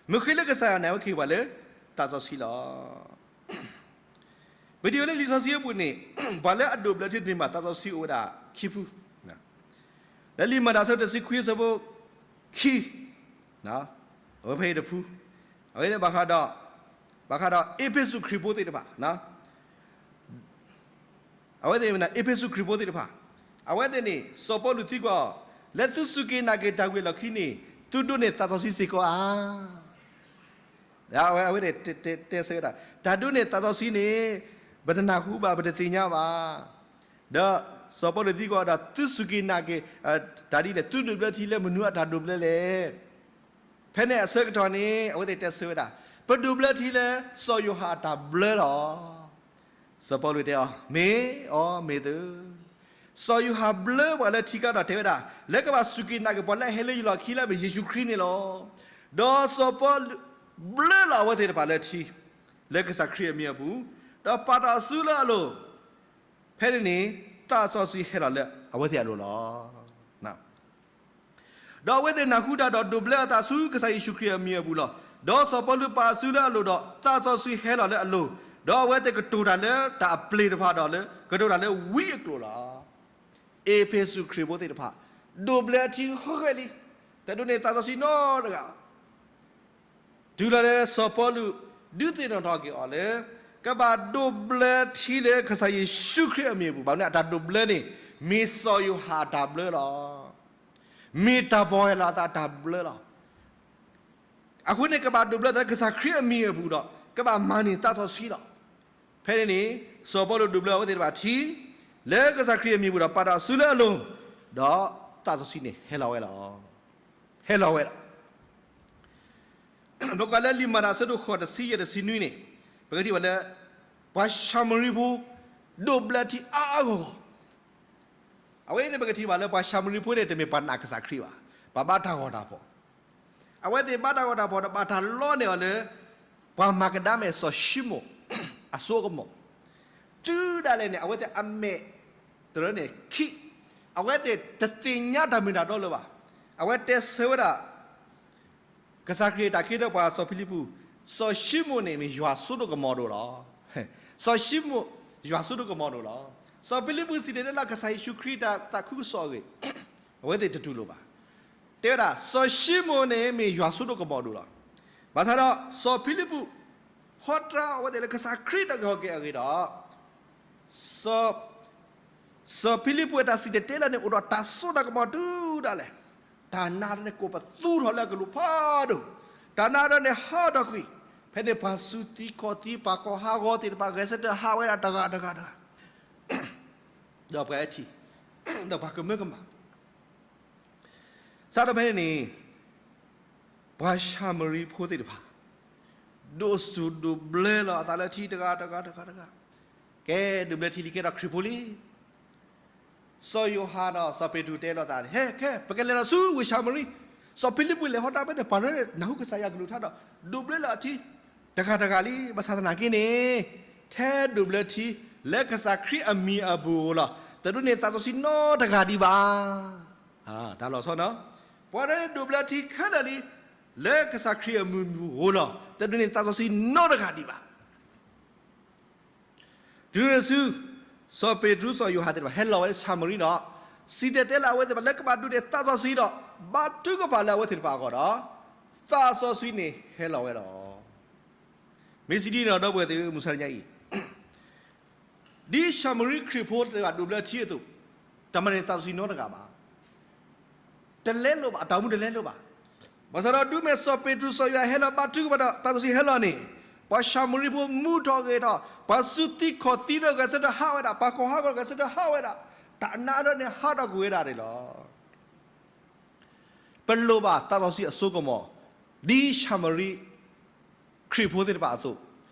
မ့ၢ်ဃ့လၢကစၢ်ယွၤန့ၣ် အဝဲကဟ့ၣ်ပှၤလၢသးစီဆှံလီၤ. ပထံၣ်ဝဲလၢလံာ်စီဆှံအပူၤန့ၣ် ပှၤလၢအဒိးဘျၢထံတန့ၢ်ဘၣ်သးစီဆှံအိၣ်ဝဲဒၣ်ခံဖု, လၢလံာ်မၤတၢ်အဆၢတဆံခွံအဆၢဖိခံ, အဝဲဖဲအံၤတဖု, အဝဲန့ၣ်ဘၣ်ဃးဒီး, ဘၣ်ဃးဒီးအ့းဖ့းစူးခရံာ်ဖိသ့ၣ်တဖၣ်, အဝဲသ့ၣ် အ့းဖ့းစူးခရံာ်ဖိသ့ၣ်တဖၣ်, အဝဲသ့ၣ်န့ၣ် စီၤပီလူးသံကွၢ်အီၤ, လၢသုစူၢ်က့ၤနာ်က့ၤတၢ်ဝံၤအလီၢ်ခံန့ၣ် သုဒိးန့ၢ်သးစီဆှံစ့ၢ်ကီးဧါ. အဝဲသ့ၣ်တဲဆၢဝဲဒၣ် တၢ်ဒိးန့ၢ်သးစီဆှံန့ၣ် ပတနၢ်ဟူဘၣ် ပတသ့ၣ်ညါဘၣ်. ဒီးစီၤပီလူးသံကွၢ်အီၤဒီး သုစူၢ်က့ၤနာ်က့ၤ တၢ်ဒ်လဲၣ်, သုဒိးဘျၢထံလၢမနုၤအတၢ်ဒိးဘျၢလဲၣ်. ဖဲန့ၣ်အဆၢကတီၢ်န့ၣ် အဝဲသ့ၣ်တဲဆၢဝဲဒၣ်, ပဒိးဘျၢထံလၢစီၤယိၤဟၣ်အတၢ်ဘျၢလီၤ. စီၤပီလူးတဲအီၤ, မ့ၢ်အီၤမ့ၢ်သု, စီၤယိၤဟၣ်ဘျၢပှၤလၢထံကဒီးတဲဝဲဒၣ် လၢကဘၣ်စူၢ်က့ၤနာ်က့ၤပှၤလၢအဟဲလၢယလီၢ်ခံလၢအမ့ၢ်ယ့ၣ်ၡူးခရံာ်န့ၣ်လီၤ. ဒီးစီၤပီလူးဘျၢလီၤအဝဲသ့ၣ်တဖၣ်လၢထံ, လၢကစၢ်ခရံာ်အမံၤအပူၤ, ဒီးပာ်တၢ်အစုလၢအလိၤ, ဖဲန့ၣ်န့ၣ် သးစီဆှံဟဲလီၤလၢအဝဲသ့ၣ်အလိၤလီၤ. ဒီးအဝဲသ့ၣ်နၢ်ဟူတၢ်ဒီးဒိးဘျၢအသးဆူကစၢ်ယ့ၣ်ၡူးခရံာ်အမံၤအပူၤလီၤ. ဒီးစီၤပီလူးပာ်အစုလၢအလိၤဒီး သးစီဆှံဟဲလီၤလၢအလိၤ, ဒီးအဝဲသ့ၣ်ကတိၤတၢ်လၢတၢ်အပျ့ၤတဖၣ်ဒီးလၢ ကတိၤတၢ်လၢဝံအကျိာ်လီၤ. အ့းဖ့းစူးခရံာ်ဖိသ့ၣ်တဖၣ် ဒိးဘျၢထံဃဲဃဲလံ, တဒိးန့ၢ်သးစီဆှံနီတဂၤ တုၤလီၤလၢစီၤပီလူးဒုးသ့ၣ်နီၣ်ထီၣ်က့ၤအီၤလၢ ကဘၣ်ဒိးဘျၢထံလၢကစၢ်ယ့ၣ်ၡူးခရံာ်အမံၤအပူၤ, ဘၣ်မနုၤအတၢ်ဒိးဘျၢန့ၣ် မ့ၢ်စီၤယိၤဟၣ်အတၢ်ဘျၢလီၤ. မ့ၢ်တၢ်ပီၢ်ယၢ်လီၤအသးအတၢ်ဘျၢလီၤ. အဃိန့ၣ် ကဘၣ်ဒိးဘျၢသးလၢကစၢ်ခရံာ်အမံၤအပူၤဒီး ကဘၣ်မၤန့ၢ်သးစီဆှံလီၤ. ဖဲန့ၣ်န့ၣ် စီၤပီလူးဒိးဘျၢအဝဲသ့ၣ်တဖၣ်ထံ လၢကစၢ်ခရံာ်အမံၤအပူၤဒီး ပာ်တၢ်အစုလၢအလိၤ, ဒီးသးစီဆှံန့ၣ်ဟဲလီၤဝဲလီၤ. ဟဲလီၤဝဲလီၤ. ပကွၢ်လၢလံာ်မၤတၢ်အဆၢဒိၣ်ဃိး တဆံယဲၢ် တဆံနွံန့ၣ် ပကထံၣ်ဘၣ်လၢ ပှၤၡၤမရံဖိ ဒိးဘျၢထံအါအါဂီၢ်ဂီၢ်. အဝဲန့ၣ်ပကထံၣ်ဘၣ်လၢပှၤၡၤမရံဖိန့ၣ် တမ့ၢ်ပှၤနာ်ကစၢ်ခရံာ်ဘၣ်, ပှၤဘါတၢ်ဂီၤတၢ်ဖီၣ်. အဝဲသ့ၣ်ဘါတၢ်ဂီၤတၢ်ဖီၣ်ဒီး ဘၣ်တၢ်လီန့ၢ်အီၤလၢ ပှၤမၤကဒါမဲာ်စီၤၡံမိၣ် အစိအကမီၤ. တုၤဒၣ်လဲာ်န့ၣ် အဝဲသ့ၣ်အမဲာ် တရၢန့ၣ်ခံ, အဝဲသ့ၣ်တသ့ၣ်ညါတၢ်မ့ၢ်တၢ်တီလၢၤဘၣ်. အဝဲတဲဆၢဝဲဒၣ် ကစၢ်ခရံာ်အတၢ်က့ၤဒီးပှၤစီၤဖံလံပူး, စီၤၡံမိၣ်န့ၣ် မ့ၢ်ယွၤစိဒိၣ်ကမီၤဒိၣ်လီၤ. စီၤၡံမိၣ် ယွၤစိဒိၣ်ကမီၤဒိၣ်လီၤ. စီၤဖံလံပူးစံၣ်တဲၤတဲလီၤကစၢ်ယ့ၣ်ၡူးခရံာ်တၢ်သးခုကစီၣ်အဂ့ၢ်, အဝဲသ့ၣ်တတူၢ်လိာ်ဘၣ်. တဲဝဲဒၣ် စီၤၡံမိၣ်န့ၣ်မ့ၢ်ယွၤစိဒိၣ်ကမီၤဒိၣ်လီၤ. ဘၣ်ဆၣ်ဒီး စီၤဖံလံပူး ဟီတြၢအဝဲသ့ၣ်လၢကစၢ်ခရံာ်တၢ်ကဟဲက့ၤအဂ့ၢ်ဒီး စီၤ စီၤဖံလံပူးအတၢ်စံၣ်တဲၤတဲလီၤန့ၣ် အိၣ်ဒီးတၢ်စိတၢ်ကမီၤတုၤဒၣ်လဲာ်. တၢ်နါဒၢန့ၣ် ကိးပသူထီၣ်လၢအကလူးဖးဒိၣ်, တၢ်နါဒၢန့ၣ်ဟးထီၣ်ကွံာ်, ဖဲန့ၣ်ပှၤစုသံခီၣ်သံ ပှၤကီၢ်ဟးဂီၤသ့ၣ်တဖၣ် ဂဲၤဆၢထၢၣ်ဟးဝဲဒၣ်တဂၤတဂၤတဂၤ, ဒီးပှၤအထံၣ်, ဒီးပှၤကမၢကမၣ် စးထီၣ်ဖဲန့ၣ်န့ၣ် ပှၤၡၤမရံဖိသ့ၣ်တဖၣ် ဒိးစူၢ်ဒိးဘျၢလီၤအသးလၢထံတဂၤတဂၤတဂၤတဂၤ, ကဲဒိးဘျၢထံလံ ကဲထီၣ်ခရံာ်ဖိလံ. စီၤယိၤဟၣ်ဒီးစီၤပ့းတရူးတဲလိာ်သးန့ၣ် ဟဲခဲ ပကလဲၤလီၤဆူဝ့ၢ်ၡၤမရံ, စီၤဖံလံပူးလဲၤဟီတၢ်ဖဲန့ၣ် ပှၤရၢန့ၣ် နၢ်ဟူကစၢ်ယွၤကလုၢ်ကထါဒီး ဒိးဘျၢလီၤအထံ တဂၤတဂၤလံ. ဘၣ်ဆၣ်သနာ်က့န့ၣ် ထဲဒိးဘျၢထံ လၢကစၢ်ခရံာ်အမံၤအပူၤဧိၤလီၤ. တဒိးန့ၢ်သးစီဆှံနီတဂၤဒံးဘၣ်. တၢ်လီၤဆီနီၤ, ပှၤရၢန့ၣ်ဒိးဘျၢထံခဲလၢာ်လံ လၢကစၢ်ခရံာ်အမံၤအပူၤဧိၤလီၤ. တဒိးန့ၢ်သးစီဆှံနီတဂၤဒံးဘၣ်. တုၤနုၤဆူ စီၤပ့းတရူးစီၤယိၤဟၣ်သ့ၣ်တဖၣ် ဟဲလီၤဝဲလၢၡၤမရံဒီး စံၣ်တဲၤတဲလီၤအဝဲသ့ၣ်တဖၣ်လၢကဘၣ်ဒိးန့ၢ်သးစီဆှံဒီး ဘါထုကဖၣ်လၢအဝဲသ့ၣ်တဖၣ်အဂီၢ်ဒီး သးစီဆှံန့ၣ်ဟဲလီၤဝဲလီၤ. မ့ၢ်စံးဒ်န့ၣ်ဒီး ဒီပုၢ်ဝဲၢ်သ့ၣ်ဧၢ မုၢ်ဆါတနံၤအံၤ ဒ်ၡၤမရံခရံာ်ဖိသ့ၣ်တဖၣ်ဒိးဘျၢထံအသိး တမၤန့ၢ်သးစီဆှံနီတဂၤဘၣ်. တလဲလိာ်ဘၣ်, အတၢ်အိၣ်မူတလဲလိာ်ဘၣ်. ဘၣ်ဆၣ်ဒီးဒုးမ့ၢ်စီၤပ့းတရူးစီၤယိၤဟၣ်ဟဲလီၤဘါထုကဖၣ်ဒီး သးစီဆှံဟဲလီၤန့ၣ် ပှၤၡၤမရံဖိမူထီၣ်ဂဲၤထီၣ်, ပှၤစုသံခီၣ်သံဒီးဂဲၤဆၢထၢၣ်ဟးဝဲဒၣ်, ပှၤကီၢ်ဟးဂီၤဂဲၤဆၢထၢၣ်ဟးဝဲဒၣ်, တၢ်နးဒိၣ်န့ၣ်ဟးထီၣ်ကွံာ်ဝဲဒၣ်န့ၣ်လီၤ. ပလိၣ်ဘၣ်သးစီဆှံအစိကမီၤ, ဒ်ၡၤမရံခရံာ်ဖိသ့ၣ်တဖၣ်အသိး,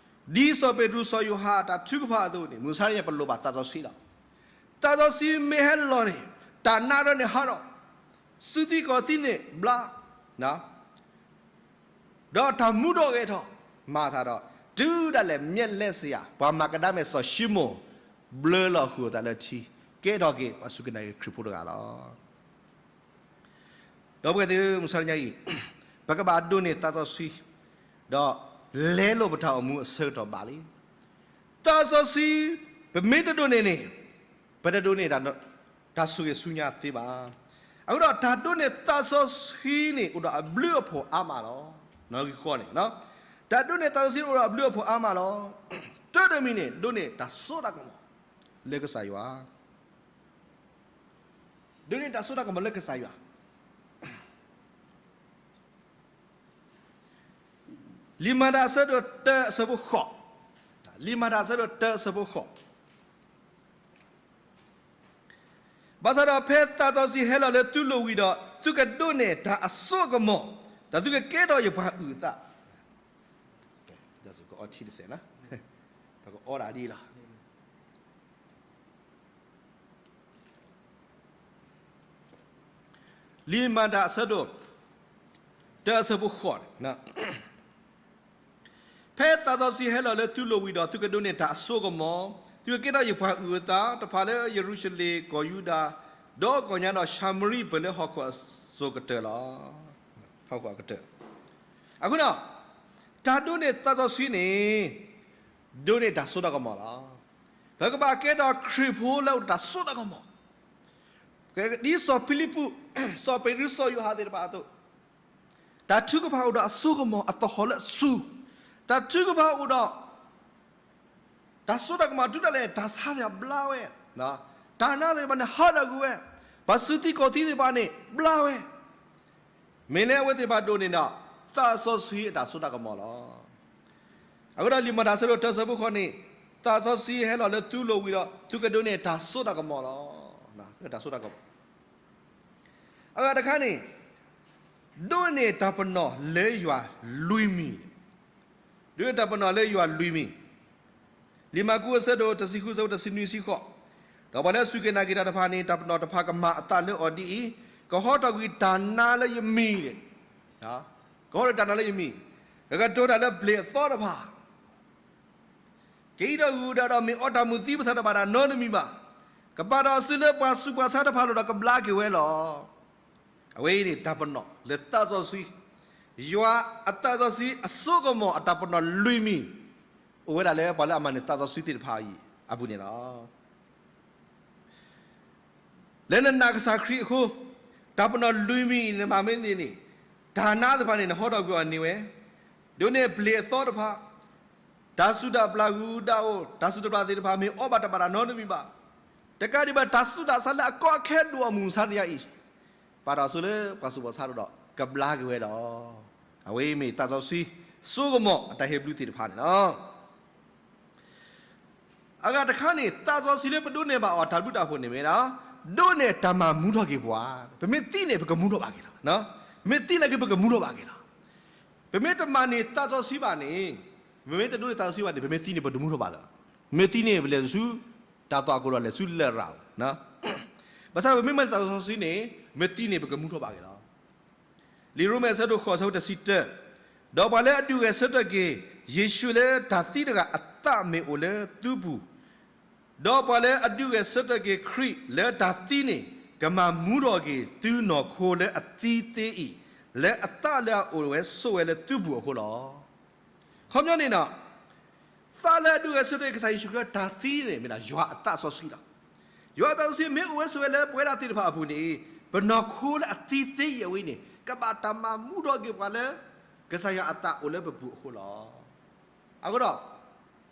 ဒ်စီၤပ့းတရူးစီၤယိၤဟၣ်အတၢ်ထုကဖၣ်အသိးန့ၣ် မုၢ်ဆါတနံၤပလိၣ်ဘၣ်သးစီဆှံလီၤ. သးစီဆှံမ့ၢ်ဟဲလီၤန့ၣ် တၢ်နးဒိၣ်န့ၣ်ဟးထီၣ်, စုသံကီၢ်သံန့ၣ်ဘျါ, ဒီးတၢ်မူထီၣ်ဂဲၤထီၣ်မၤအသးဒီး, တုၤဒၣ်လဲာ်မျက်လှည့်စရာ ပှၤမၤကဒါမဲာ်စီၤၡံမိၣ် ဘျၢလီၤဃုာ်အသးလၢထံ, ကဲထီၣ်က့ၤပှၤစူၢ်က့ၤနာ်က့ၤခရံာ်ဖိတဂၤလီၤ. ဒီပုၢ်ဝဲၢ်သ့ၣ်ဧၢ, မုၢ်ဆါတနံၤအံၤ ပကဘၣ်ဒိးန့ၢ်သးစီဆှံ, ဒီးလဲလိာ်ပတၢ်အိၣ်မူအဆၢကတီၢ်ဘၣ်လံ. သးစီဆှံ ပမ့ၢ်တဒိးန့ၢ်န့ၣ် ပတဒိးန့ၢ်တၢ်ဆိၣ်ဂ့ၤဆူညါသ့ဘၣ်. အဃိဒီးတၢ်ဒိးန့ၢ်သးစီဆှံန့ၣ် အိၣ်ဒီးအဘျုးအဖှိၣ်အါမးလီၤ. နီၣ်ဂံၢ်ဃိးန့ၣ်, တၢ်ဒိးန့ၢ်သးစီဆှံအိၣ်ဒီးအဘျုးအဖှိၣ်အါမးလီၤ. တၢ်တမံၤန့ၣ် ဒိးန့ၢ်တၢ်စိတၢ်ကမီၤလၢကစၢ်ယွၤ, ဒိးန့ၢ်တၢ်စိတၢ်ကမီၤလၢကစၢ်ယွၤ. လံာ်မၤတၢ်အဆၢဒိၣ်တၢအဆၢဖိဃိး, လံာ်မၤတၢ်အဆၢဒိၣ်တၢအဆၢဖိဃိး, ဘၣ်ဆၣ်ဒီးဖဲသးစီဆှံဟဲလီၤလၢသုလိၤဝံၤဒီး သုကဒိးန့ၢ်တၢ်အစိအကမီၤ, ဒီးသုကကဲထီၣ်ယပှၤအုၣ်အသး, ကအီထံတစဲး, ပကအီဒၣ်ဒ်လီၤ. လံာ်မၤတၢ်အဆၢဒိၣ်တၢအဆၢဖိဃိးန့ၣ်, ဖဲသးစီဆှံဟဲလီၤလၢသုလိၤဝံၤဒီး သုကဒိးန့ၢ်တၢ်အစိကမီၤ, သုကကဲထီၣ်ယပှၤအုၣ်အသး, တဖၣ်လၢယရူၤၡလ့ၣ်, ကီၢ်ယူဒၤ, ဒီးကီၢ်ညါဒီးၡၤမရံပၢၢ်လၢဟီၣ်ခိၣ်အစိၤကတၢၢ်လီၤ. ဟီၣ်ခိၣ်အကတၢၢ်. အဃိဒီး တၢ်ဒိးန့ၢ်သးစီဆှံန့ၣ် ဒိးန့ၢ်တၢ်စိတၢ်ကမီၤလီၤ. ပကဘၣ်ကဲထီၣ်ခရံာ်ဖိလၢအိၣ်ဒီးတၢ်စိတၢ်ကမီၤ, ဒ်စီၤဖံလံးပူး, စီၤပ့းတရူး, စီၤယိၤဟၣ်သ့ၣ်တဖၣ်အသိး, တၢ်ထုကဖၣ်အိၣ်ဒီးအစိကမီၤအသဟီၣ်လၢအဆူၣ်, တၢ်ထုကဖၣ်အိၣ်ဒီး တၢ်စိတၢ်ကမီၤတုၤဒၣ်လဲာ် တၢ်ဆါသ့ၣ်တဖၣ်ဘျါဝဲ, တၢ်နးသ့ၣ်တဖၣ်န့ၣ်ဟးထီၣ်ကွံာ်ဝဲ, ပှၤစုသံကီၢ်သံသ့ၣ်တဖၣ်န့ၣ်ဘျါဝဲ, မ့ၢ်လၢအဝဲသ့ၣ်တဖၣ်ဒိးန့ၢ်ဒီး သးစီဆှံအတၢ်စိတၢ်ကမီၤလီၤ. အဃိဒီးလံာ်မၤတၢ်အဆၢဒိၣ်တၢအဆၢဖိဃိးန့ၣ်, သးစီဆှံဟဲလီၤလၢသုလိၤဝံၤဒီး သုကဒိးန့ၢ်တၢ်စိတၢ်ကမီၤလီၤ. တၢ်စိတၢ်ကမီၤ. အဂၤတခါန့ၣ်, ဒိးန့ၢ်တၢ်ပနီၣ်လၢယွၤလွံၢ်မံၤ, ဒိးန့ၢ်တၢ်ပနီၣ်လၢယွၤလွံၢ်မံၤ. လံာ်မၢ်ကူးအဆၢဒိၣ်တဆံဃုအဆၢဖိတဆံနွံဆံဃိး, ဒီးပှၤလၢအစူၢ်က့ၤနာ်က့ၤတၢ်တဖၣ်န့ၣ် တၢ်ပနီၣ်တဖၣ်ကမၤအသးလၢအီၤဒ်အံၤ, ကဟီထီၣ်ကွံာ်တၢ်နါလၢယမံၤန့ၣ်, ကဟီထီၣ်တၢ်နါလၢယမံၤ, ကကတိၤတၢ်လၢပျ့ၤအသီတဖၣ် ကအံးဒီးဂုာ်ဒၣ်ဒီး မ့ၢ်အီတၢ်မုၢ်သံဘၣ်ဆၣ်တဘၣ်တၢ်နီတမံၤဘၣ်. ကပာ်တၢ်အီၤဆူလၢပှၤဆူးပှၤဆါတဖၣ်လိၤဒီးကဘျါက့ၤဝဲလီၤ. အဝဲအံၤန့ၣ် တၢ်ပနီၣ်လၢသးစီဆှံ, ယွၤအသးစီဆှံအစိကမီၤအတၢ်ပနီၣ်လွံၢ်မံၤ, အိၣ်ဝဲဒၣ်လၢပှၤလၢအမၤန့ၢ်သးစီဆှံသ့ၣ်တဖၣ်အံၤအပူၤန့ၣ်လီၤ. လၢနနာ်ကစၢ်ခရံာ်အဃိ, တၢ်ပနီၣ်လွံၢ်မံၤအံၤ နမၤမ့ၢ်န့ၢ်န့ၣ်, တၢ်နါသ့ၣ်တဖၣ်န့ၣ် နဟီထီၣ်ကွံာ်အီၤန့ၢ်ဝဲ, ဒိးန့ၢ်ပျ့ၤအသီတဖၣ်, တၢ်စူၢ်တၢ်ပျၢ်ဂုၤဒၣ်အိၣ်, တၢ်စူၢ်တၢ်ပျၢ်သ့ၣ်တဖၣ် မ့ၢ်အီဘၣ်တဘၣ်တၢ်နီတမံၤဘၣ်. တကးဒံးဘၣ် တၢ်ဆူးတၢ်ဆါလၢအကီအခဲဒိၣ်အမုၢ်မဆါတနံၤအံၤ, ပာ်တၢ်ဆူလၢပှၤဆူးပှၤဆါဒီး ကဘျါက့ၤဝဲလီၤ. အဝဲအံၤမ့ၢ်သးစီဆှံစိကမီၤအတၢ်ဟ့ၣ်ဘျုးသ့ၣ်တဖၣ်န့ၣ်လီၤ. အဂၤတခါန့ၣ် သးစီဆှံလၢပဒိးန့ၢ်ဘၣ်အီၤတၢ်ဘျုးတၢ်ဖှိၣ်န့ၣ်မ့ၢ်ဒၣ်, ဒိးန့ၢ်တၢ်မၤမူထီၣ်က့ၤပှၤ, ပမ့ၢ်သံန့ၣ် ပကမူထီၣ်ဘၣ်က့ၤလီၤ. ပမ့ၢ်သံနာ်က့ ပကမူထီၣ်ဘၣ်က့ၤလီၤ. ပမ့ၢ်တမၤန့ၢ်သးစီဆှံဘၣ်န့ၣ်, ပမ့ၢ်တဒိးန့ၢ်သးစီဆှံဘၣ်န့ၣ် ပမ့ၢ်သံန့ၣ် ပတမူထီၣ်ဘၣ်လၢၤဘၣ်. မ့ၢ်သံန့ၣ် ပလဲၤဆူတၢ်သွၣ်ခိၣ်ဒီး လဲၤဆူလရာ်လီၤ. ဘၣ်ဆၣ်ပမ့ၢ်မၤန့ၢ်သးစီဆှံန့ၣ်, မ့ၢ်သံန့ၣ် ပကမူထီၣ်ဘၣ်က့ၤလီၤ. လံာ်ရိမ့ၤအဆၢဒိၣ်ဃိးအဆၢဖိတဆံတၢ, ဒီးပှၤလၢအဒုးဂဲၤဆၢထၢၣ်က့ၤ ယ့ၣ်ၡူးလၢတၢ်သံတဂၤအသးမ့ၢ်အိၣ်လၢသုပူၤ, ဒီးပှၤလၢအဒုးဂဲၤဆၢထၢၣ်က့ၤခရံာ်လၢတၢ်သံန့ၣ် ကမၤမူထီၣ်က့ၤသုနီၢ်ခိလၢအသံသ့အံၤ, လၢအသးလၢအအိၣ်ဝဲဆိးဝဲလၢသုပူၤအဃိလီၤ. ခီပညီန့ၣ်ဒီး, သးလၢအဒုးဂဲၤဆၢထၢၣ်က့ၤကစၢ်ယ့ၣ်ၡူးခရံာ်လၢတၢ်သံန့ၣ် မ့ၢ်ဒၣ်ယွၤအသးစီဆှံလီၤ. ယွၤအသးစီဆှံမ့ၢ်အိၣ်ဝဲဆိးဝဲလၢပဝဲဒၣ်သ့ၣ်တဖၣ်အပူၤန့ၣ်, ပနီၢ်ခိလၢအသံသ့အံၤအဝဲန့ၣ် ကဘၣ်တၢ်မၤမူထီၣ်က့ၤပှၤလၢ ကစၢ်ယွၤအသးအိၣ်လၢပပူၤအဃိလီၤ. အဃိဒီး,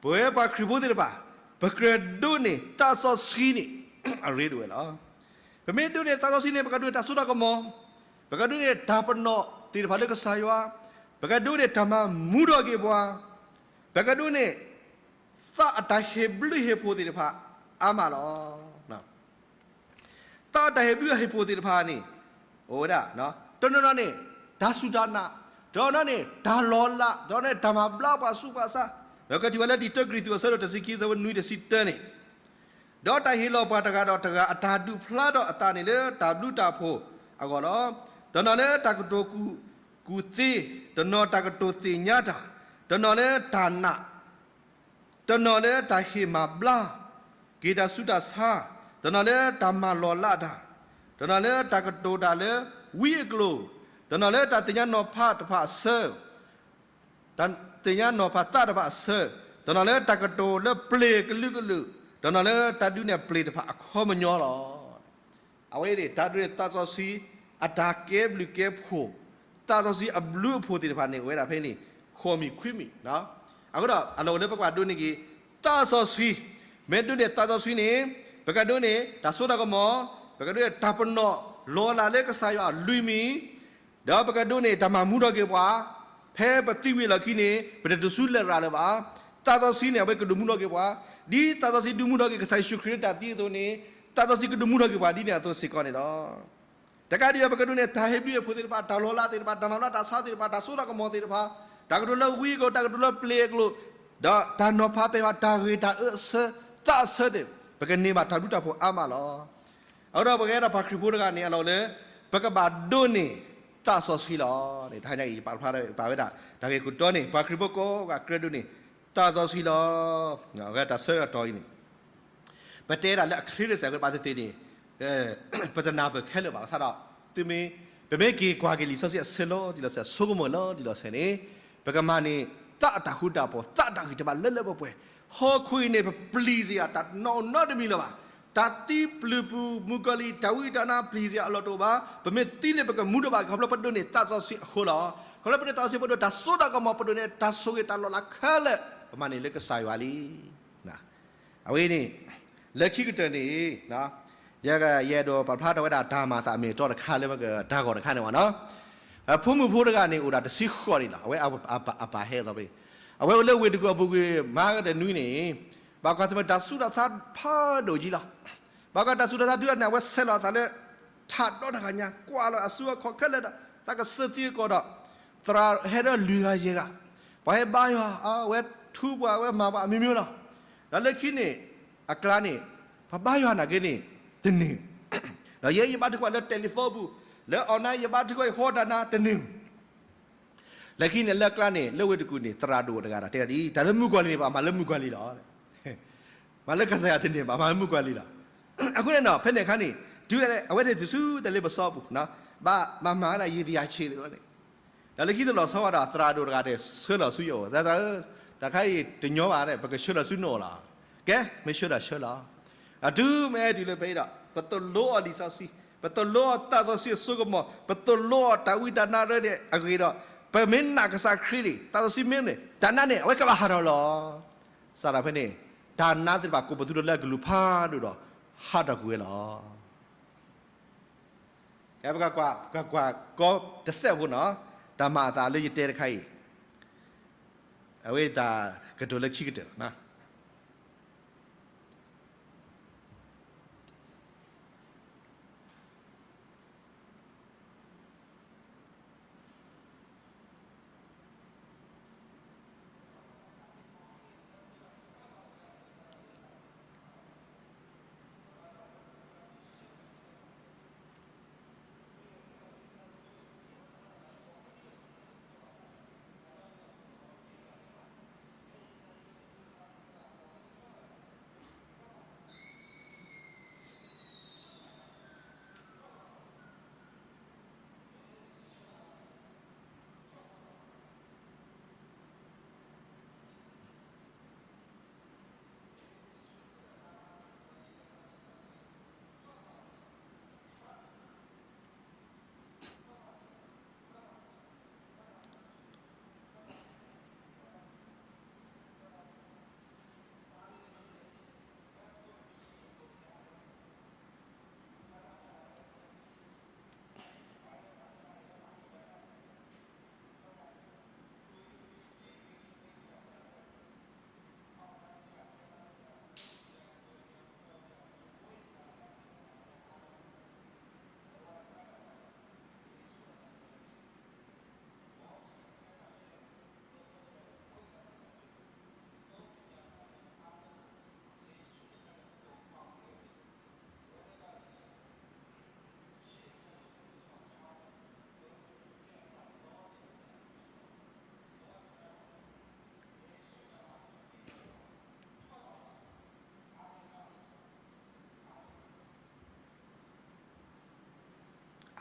ပဝဲပှၤခရံာ်ဖိသ့ၣ်တဖၣ်, ပကြၢးဒိးန့ၢ်သးစီဆှံန့ၣ် အရ့ဒိၣ်ဝဲလီၤ. ပမ့ၢ်ဒိးန့ၢ်သးစီဆှံန့ၣ် ပကဒိးန့ၢ်တၢ်စိတၢ်ကမီၤ, ပကဒိးန့ၢ်တၢ်ပနီၣ်သ့ၣ်တဖၣ်လၢကစၢ်ယွၤ, ပကဒိးန့ၢ်တၢ်မၤမူထီၣ်က့ၤပှၤ, ပကဒိးန့ၢ် သးအတၢ်ဟ့ၣ်ဘျုးဟ့ၣ်ဖှိၣ်သ့ၣ်တဖၣ်အါမးလီၤ. သးတၢ်ဟ့ၣ်ဘျုးအဟ့ၣ်ဖိသ့ၣ်တဖၣ်န့ၣ် အိၣ်ဝဲဒၣ်, တနီၤနီၤန့ၣ် တၢ်စူၢ်တၢ်နာ်, တနီၤနီၤန့ၣ် တၢ်လီၤလး, တနီၤန့ၣ် တၢ်မၤဘျါပှၤဆူးပှၤဆါ, ဒီးကထံၣ်ဝဲလၢတၢတြိာ်ကရံၣ်သူးအဆၢဒိၣ်တဆံခံ အဆၢဖိနွံ တဆံတၢန့ၣ်, ဒီးတၢ်ဟ့ၣ်လီၤပှၤတဂၤဒီးတဂၤအတၢ်ဒုးဖျါထီၣ်အသးန့ၣ်လၢတၢ်ဘျုးတၢ်ဖှိၣ်အဂီၢ်လီၤ. တနီၤလၢတၢ်ကတိၤကူၣ်သ့, တနီၤတၢ်ကတိၤသ့ၣ်ညါတၢ်, တနီၤလၢတၢ်နာ်, တနီၤလၢတၢ်ဟ့ၣ်မၤဘျါက့ၤတၢ်ဆူးတၢ်ဆါ, တနီၤလၢတၢ်မၤလီၤလးတၢ်, တနီၤလၢတၢ်ကတိၤတၢ်လၢဝံအကျိၤ, တနီၤလၢတၢ်သ့ၣ်ညါနီၤဖးတဖၣ်အဆၢ, တၢ်သ့ၣ်ညါနီၤဖးသးတဖၣ်အဆၢ, တနီၤလၢတၢ်ကတိၤလၢပျ့ၤကလုာ်ကလုာ်, တနီၤလၢတၢ်ဒုးနဲၣ်ပျ့ၤတဖၣ်အခီပညီလီၤ. အဝဲန့ၣ် တၢ်ဒုးနဲၣ်သးစီဆှံ အတၢ်ကဲဘျုးကဲဖှိၣ်, သးစီဆှံအဘျုးအဖှိၣ်သ့ၣ်တဖၣ်န့ၣ် အိၣ်ဝဲဒၣ်ဖဲန့ၣ် ဃိးမံၤခွံမံၤ. အဃိဒီး အလီၢ်အိၣ်လၢပကဘၣ်ဒိးန့ၢ်က့ၤ သးစီဆှံ, မ့ၢ်ဒိးန့ၢ်သးစီဆှံန့ၣ် ပကဒိးန့ၢ်တၢ်စိတၢ်ကမီၤ, ပကဒိးန့ၢ်တၢ်ပနီၣ်လီၤလးလၢကစၢ်ယွၤအလွံၢ်မံၤ, ဒီးပကဒိးန့ၢ်တၢ်မၤမူထီၣ်က့ၤပှၤ, ဖဲပသံဝံၤအလီၢ်ခံန့ၣ် ပတတုၤဆူလဲၤရၤလၢၤဘၣ်. သးစီဆှံန့ၣ် အဝဲကဒုးမူထီၣ်က့ၤပှၤ, ဒ်သးစီဆှံဒုးမူထီၣ်က့ၤကစၢ်ယ့ၣ်ၡူးခရံာ်လၢတၢ်သံအသိးန့ၣ်, သးစီဆှံကဒုးမူထီၣ်က့ၤပှၤဒ်န့ၣ်အသိးစ့ၢ်ကီးန့ၣ်လီၤ. တကးဒံးဘၣ် ပကဒိးန့ၢ်တၢ်ဟ့ၣ်ဘျုးဟ့ၣ်ဖှိၣ်သ့ၣ်တဖၣ်, တၢ်လီၤလးသ့ၣ်တဖၣ်, တၢ်မၤဘျါတၢ်ဆါသ့ၣ်တဖၣ်, တၢ်စိတၢ်ကမီၤသ့ၣ်တဖၣ်, တၢ်ကတိၤလၢဝံအကျိၤ, တၢ်ကတိၤလၢပျ့ၤအကျိၤ, ဒီးတၢ်နီၤဖးပဲာ်ဖး, တၢ်ဂ့ၤတၢ်အၢအဆၢ, သးအဆၢန့ၣ် ပကန့ၢ်ဘၣ်တၢ်ဘျုးတၢ်ဖှိၣ်အါမးလီၤ. အဃိဒီးပကဲထီၣ်ပှၤခရံာ်ဖိတဂၤန့ၣ် အလီၢ်အိၣ်လၢ ပကဘၣ်ဒိးန့ၢ်သးစီဆှံလီၤ. တဟါညါအံၤ ပာ်ဖျါထီၣ် ပာ်ဝဲဒၣ် တၢ်ဂ့ၢ်ခိၣ်တီန့ၣ် ပှၤခရံာ်ဖိကိးဂၤကြၢးဒိးန့ၢ်သးစီဆှံလီၤ. အဝဲတၢ်ဆၢကတီၢ်အံၤန့ၣ် ပတဲဒၣ်လၢအချ့တစဲးဝဲဘၣ်သ့ၣ်သ့ၣ်န့ၣ် ပတနၢ်ပၢၢ်ခဲလၢာ်ဘၣ်. ဘၣ်ဆၣ်ဒီး သုမ့ၢ် ပမ့ၢ်က့ၤကွၢ်က့ၤလံာ်စီဆှံအဆၢလီၤတံၢ်လီၤဆဲး ဆိကမိၣ်လီၤတံၢ်လီၤဆဲးန့ၣ် ပကမၤန့ၢ်သးအတၢ်ဃူတၢ်ဖိး, သးအတၢ်ဂံၢ်တၢ်ဘါလၢလၢပှဲၤပှဲၤ. ဟီၣ်ခိၣ်အံၤန့ၣ် ပပျံၤစ့ၢ်ကီးတၢ်နီၣ်နီတမံၤလၢၤဘၣ်. တၢ်သံပျုၤပူၤ မုၣ်ကီၤလံၢ် တၢ်ဝံတၢ်နါပျံၤစ့ၢ်ကီးအလီၢ်တအိၣ်ဘၣ်. ပမ့ၢ်သံန့ၣ် ပကမူတဘၣ် ခီဖျိပဒိးန့ၢ်သးစီဆှံအဃိလီၤ. ခီဖျိပဒိးန့ၢ်သးစီဆှံ ပဒိးတၢ်စိတၢ်ကမီၤ, ပဒိးန့ၢ်တၢ်ဆိၣ်ဂ့ၤတၢ်လီၤလးခဲလၢာ် ပမၤန့ၢ်လၢကစၢ်ယွၤလံ. အဝဲန့ၣ် လၢခံကတၢၢ်န့ၣ် ယက ယအဲၣ်ဒိးပာ်ဖျါထီၣ်ဝဲဒၣ်တၢ်မၤအသးအမ့ၢ်အတီတခါလၢမ့ၢ်ကတၢၢ်ဂီၤတခါန့ၣ်ဝဲနီၤ. ဖိမုၣ်ဖိတဂၤန့ၣ် အိၣ်ဒၣ်တဆံဃိးန့ၣ်လီၤ. အဝဲအပၢ်ဟဲအသးဖဲ အဝဲအိၣ်လၢဝ့ၢ်တကူၣ်အပူၤကွံာ် မၤကတၢၢ်နွံန့ၣ် ဘၣ်ကွၢ်ဆၢၣ်မဲာ်တၢ်ဆူးတၢ်ဆါဖးဒိၣ်ကံလီၤ. ဘၣ်ကွၢ်တၢ်ဆူးတၢ်ဆါတုၤလၢန့ၣ် အဝဲဆဲးလီၤအသးလၢ ထးဒီတဂၤညါ ကွၢ်လီၤအစုအခီၣ်ခဲလၢာ်ဒီး သးကစၢၢ်သံအကိာ်ဒီး သရၣ်ဟဲဒီးလွံၢ်ဂၤယဲၢ်ဂၤ, ပှၤဟဲဘါယွၤ, အဝဲထူပှၤ အဝဲမၤပှၤအမျိုးမျိုးလီၤ. ဒီးလၢခံန့ၣ် အကျါန့ၣ် ပှၤဘါယွၤနာ်က့န့ၣ် တန့ၢ်, ဒီးယဲယဘါထုကဖၣ်လၢ telephone ပူၤ, လၢ online ယဘါထုကဖၣ် ယဟီတၢ်နၤတန့ၢ် လၢခံန့ၣ် လၢကျါန့ၣ် လၢဝ့ၢ်တကူၣ်န့ၣ် သရၣ်ဒိၣ်တဂၤဒီး တဲဒၣ်ဒ်အံၤ, တၢ်လၢမုၣ်ကီၤလံၤန့ၣ် ပမၤလၢမုၣ်ကီၤလံၤလီၤ. မၤလၢကစၢ်ယွၤတန့ၢ်ဘၣ်, မၤလၢမုၣ်ကီၤလံၤလီၤ. အဃိန့ၣ်ဒီး ဖဲန့ၣ်အခါန့ၣ် တုၤအဝဲသ့ၣ်တုၤဆူတၢ်လ့ပစီပူၤ, ဘၣ်မၤဝဲဒၣ်ယံာ်တယၤဆံးသ့ၣ်န့ၣ်, ဒီးလၢခံတလီၢ်ဆီဝဲဒီး သရၣ်ဒိၣ်တဂၤဒီး ဆှၢလီၤဆူယအိၣ်, သရၣ်ဧၢ, တၢ်ခါအံၤတညီဘၣ်ဒီး ပကဆှၢလီၤဆူနအိၣ်လီၤ. ကဲ မ့ၢ်ဆှၢဒီးဆှၢလီၤ. အတုၤမ့ၢ်အဲၣ်တုၤလၢဖဲအံၤဒီး ပသိၣ်လိအီၤလံာ်စီဆှံ, ပသိၣ်လိအီၤသးစီဆှံအစိကမီၤ, ပသိၣ်လိအီၤတၢ်ဝံတၢ်နါရဲၣ်ဒဲးအဂ့ၢ်ဒီး ပမ့ၢ်နာ်ကစၢ်ခရံာ်န့ၣ် သးစီဆှံမ့ၢ်န့ၣ် တၢ်နါန့ၣ် အဝဲကဘၣ်ဟးထီၣ်လီၤ. စးထီၣ်ဖဲန့ၣ် တၢ်နါသ့ၣ်တဖၣ်ကိးပသူထီၣ်လၢအကလုၢ်ဖးဒိၣ်ဒီး ဟးထီၣ်ကွံာ်ဝဲလီၤ. ကဲ ပကကွၢ်, ပကကွၢ်ကီတစဲးဖိနီၤ, တၢ်မၤအသးလၢယတဲတခါအံၤ, အဝဲတၢ်ကတိၤလၢခံကတၢၢ်လီၤ.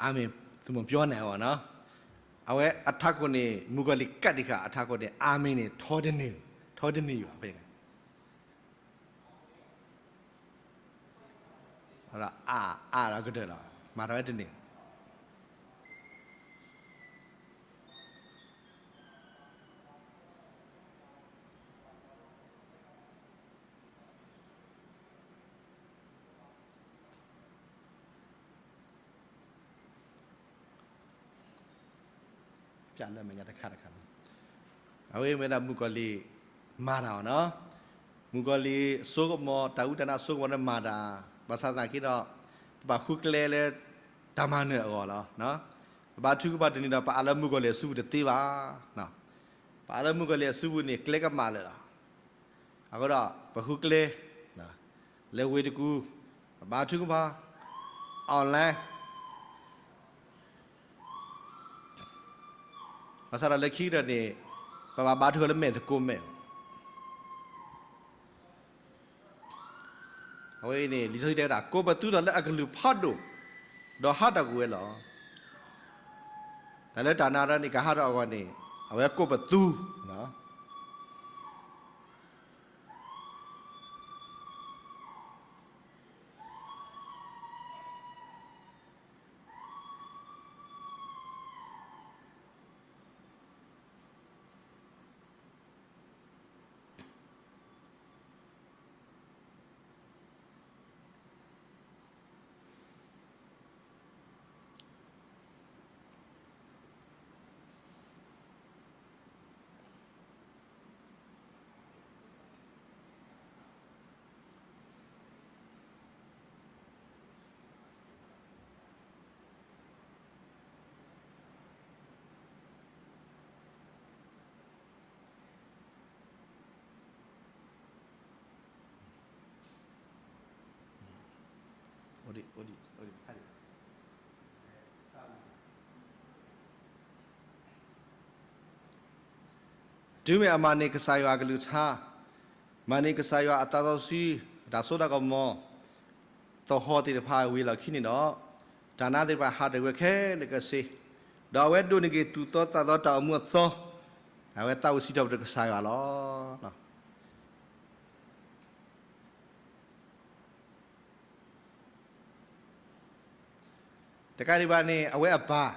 အၤမ့ၣ် သုးမီၤပျီန့ၣ်အဂီၢ်နီၤ, အဝဲအထးခိၣ်န့ၣ် မုၣ်ကီၤလံၢ်ကးတံာ်ဃာ်အထးခိၣ်န့ၣ် အၤမ့ၣ်န့ၣ် ထီတန့ၢ်, ထီတန့ၢ်ယွၤဖဲန့ၣ် အ, အါဒီးကတၢၢ်လီၤ, မၤထီၣ်ဝဲတန့ၢ်. ပျၢ်လၢမဲာ်ညါတခါတခါ, အဝဲမ့ၢ်ဒၣ်မုၣ်ကီၤလံၢ်မၤတၢ်အီၤနီၤ, မုၣ်ကီၤလံၢ်အစိကမီၤ တၢ်အူတၢ်နါအစိကမီၤန့ၣ်မၤတၢ်, ဘၣ်ဆၣ်သနာ်က့ဒီး ပဘၣ်ဃုကျဲလၢတၢ်မၤနၢၤအဂီၢ်လီၤ. ပဘါထုကဖၣ်တန့ၢ်ဒီး ပအးလၢမုၣ်ကီၤလံၢ်အစုပူၤတသ့ဘၣ်. ပအးလၢမုၣ်ကီၤလံၢ်အစုပူၤန့ၣ် ကျဲကမၣ်လၢာ်လီၤ. အဃိဒီး ပဃုကျဲ လၢဝ့ၢ်တကူၣ်, ပဘါထုကဖၣ် online, ဘၣ်ဆၣ်ဒီးလၢခံကတၢၢ်န့ၣ် ပဘၣ်ဘါထုကဖၣ်လၢမဲာ်သကိးမဲာ် အဝဲအံၤန့ၣ် လံာ်စီဆှံတဲဝဲဒၣ် ကိးပသူထီၣ်လၢအကလုၢ်ဖးဒိၣ်, ဒီးဟးထီၣ်ကွံာ်ဝဲလီၤ. တၢ်လၢတၢ်နါဒီးန့ၣ် ကဟးထီၣ်အဂီၢ်န့ၣ် အဝဲကိးပသူတုၤမ့ၢ်အမၤန့ၢ်ကစၢ်ယွၤအကလုၢ်ကထါ, မၤန့ၢ်ကစၢ်ယွၤအသးစီဆှံ, တၢ်စိတၢ်ကမီၤ, သဟီၣ်သ့ၣ်တဖၣ်ဝံၤလီၢ်ခံန့ၣ်ဒီး, တၢ်နါသ့ၣ်တဖၣ်ဟးထီၣ်ကွံာ်ဝဲခဲလၢာ်ခဲဆ့, ဒီးအဝဲဒိးန့ၢ်က့ၤသူၣ်သီသးသီတၢ်အိၣ်မူအသီ, အဝဲသးဝံၣ်စံးထီၣ်ပတြၢၤကစၢ်ယွၤလီၤ. တကးဒံးဘၣ်န့ၣ် အဝဲအပၢ်,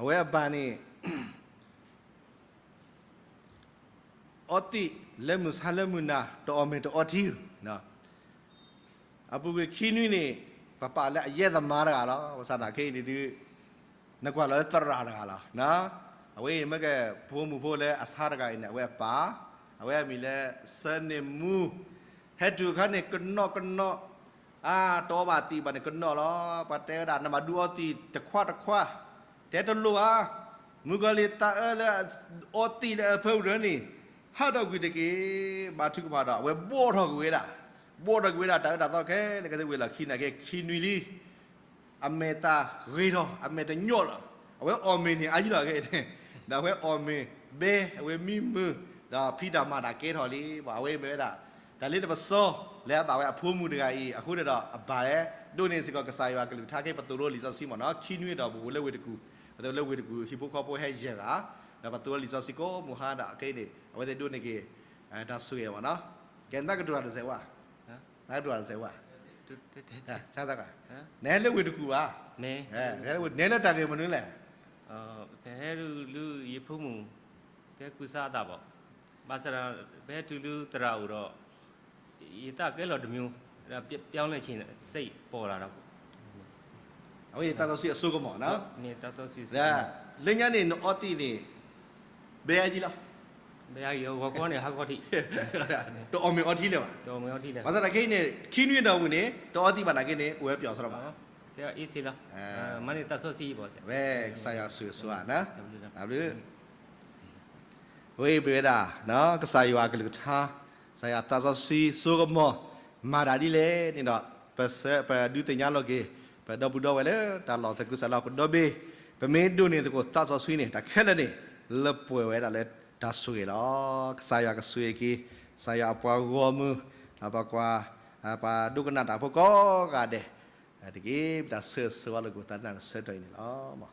အဝဲအပၢ်န့ၣ် အီသံးလၢမုၢ်ဆါလၢမုၢ်နၤ တအီၣ်မ့ၤတအီထံ, အပူၤကွံာ်ခံနွံန့ၣ် ပပာ်လၢအယဲၢ်သမါတဂၤလီၤ. ဘၣ်ဆၣ်သနာ်က့အံၤန့ၣ်ဒုး နကွၢ်လီၤလၢသရၣ်တဂၤလီၤ. အဝဲအံၤမ့ၢ်ကဖိမုၣ်ဖိလၢအဆါတဂၤအံၤန့ၣ် အဝဲအပၢ်, အဝဲအမံၤလၢ စၢန့ၣ်မူ, ဟဲတုၤအခါန့ၣ် ကနီၣ်ကနီၣ်, အါ တအီဘၣ်သံးဘၣ်န့ၣ် ကနီၣ်လီၤ. ပှၤတဲဝဲဒၣ် နဘၣ်ဒုးအီသံးတခွးတခွး, တဲတလိၣ်ဘၣ်, မုၣ်ကီၤလံၢ်သးအၢလၢအီသံးလၢအဖၢပူၤန့ၣ် ဟးထီၣ်ကွံာ်တက့ၢ်. ဘါထုကဖၣ်ဒီး အဝဲဘှီၣ်ထီၣ်ကွံာ်ဝဲဒၣ်, ဘှီၣ်ထီၣ်ကွံာ်ဝဲဒၣ် တၢ်အၢတၢ်သီခဲလၢာ်ခဲဆ့ဝံၤလီၢ်ခံန့ၣ် ခဲခံနွံလံ အမဲာ်သၣ်ဂ့ၤထီၣ်, အမဲာ်တညီၣ်လီၤ. အဝဲအီၣ်မ့ၤန့ၣ် အါယံၤလီၤခဲအံၤန့ၣ်, ဒီးအဝဲအီၣ်မ့ၤ, ဘဲအဝဲမံမုာ်, ဒီးဖံးတၢ်မၤတၢ်ကဲထီၣ်လံ. ဘၣ်အဝဲမ့ၢ်ဝဲဒၣ် တၢ်လၢတပစီ လၢအဘၣ်ဝဲအဖိမုၣ်တဂၤအံၤ အဃိန့ၣ်ဒီးအပၢ်လဲၣ် ဒိးန့ၢ်စ့ၢ်ကီးကစၢ်ယွၤအကလုၢ်ကထါ ကဲပသိၣ်လိလံာ်စီဆှံမ့ၢ်နီၤ, ခံနွံဒီးပအိၣ်လၢဝ့ၢ်တကူၣ်, ပသိၣ်လၢဝ့ၢ်တကူၣ် ဟံၣ်ဖိဃီဖိဟဲယဲၢ်ဂၤ, ဒီးပသိၣ်လိလံာ်စီဆှံကိးမုၢ်ဟါဒီးခဲအံၤန့ၣ် အဝဲသ့ၣ်ဒိးန့ၢ်က့ၤ တၢ်ဆိၣ်ဂ့ၤမ့ၢ်နီၤ. ကဲနကတိၤတၢ်တစဲးဝဲ, နကတိၤတၢ်တစဲးဝဲ, နဟဲလၢဝ့ၢ်တကူၣ်ဘၣ်, နဟဲလၢတၢ်ဂ့ၢ်မနုၤလဲၣ်. ပဟဲတုၤလၢယဖိမုၣ် ကဲကူစါအသးဘၣ်, ဘၣ်ဆၣ်ဒီး ပဟဲတုၤလၢသရၣ်အိၣ်ဒီး ယသးကဲလီၤတမျိုး, ပြောင်းလဲခြင်းစိတ်ပေါ်လာတာပေါ့. အဝဲသးစီဆှံအစိကမီၤနီၤ, လၢညါန့ၣ် နအီသံးန့ၣ် ဘဲအါယံၤလီၤ, ဘဲအါယံၤ ဂီၤခီန့ၣ် ဟးခီထံး, တအီၣ်မ့ၤအီထံလၢၤဘၣ်, ဘၣ်ဆၣ်သနာ်က့န့ၣ် ခံနွံဒီးဝံၤန့ၣ် တအီသံးဘၣ်သနာ်က့န့ၣ် အိၣ်ဝဲပျီၢ်စရီဘၣ်, မၤန့ၢ်သးစီဆှံဘၣ်, ဝဲကစၢ်ယွၤဆိၣ်ဂ့ၤဆိၣ်ဝါ, တၢ်ဘျုး အဝဲအံၤပဝဲဒၣ် ကစၢ်ယွၤအကလုၢ်ကထါ, ကစၢ်ယွၤသးစီဆှံစိကမီၤ မၤတၢ်ဒ်လဲၣ်န့ၣ်ဒီး ပဒုးသ့ၣ်ညါလိာ်က့ၤ ပဒီပုၢ်ဒီဝဲၢ်လၢတၢ်လီၢ်သကုၤဆးလၢဟီၣ်ခိၣ်ဒီဘ့ၣ်, ပမ့ၢ်ဒိးန့ၢ်သကိးသးစီဆှံန့ၣ် တၢ်ခဲလၢာ်န့ၣ် လၢပှဲၤဝဲဒၣ်လၢတၢ်ဆိၣ်ဂ့ၤလီၤ. ကစၢ်ယွၤကဆိၣ်ဂ့ၤက့ၤ ကစၢ်ယွၤအပှၤဂီၢ်မုၢ် ပကွၢ် ပှၤဒိကနၣ်တၢ်ဖိကိးဂၤဒဲးတက့ၢ်. ပတၢ်ဆၢဂ့ၤဆၢဝါလၢကစၢ်တၢ်ဆၢကတီၢ်အံၤန့ၣ်လီၤ.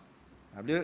တၢ်ဘျုး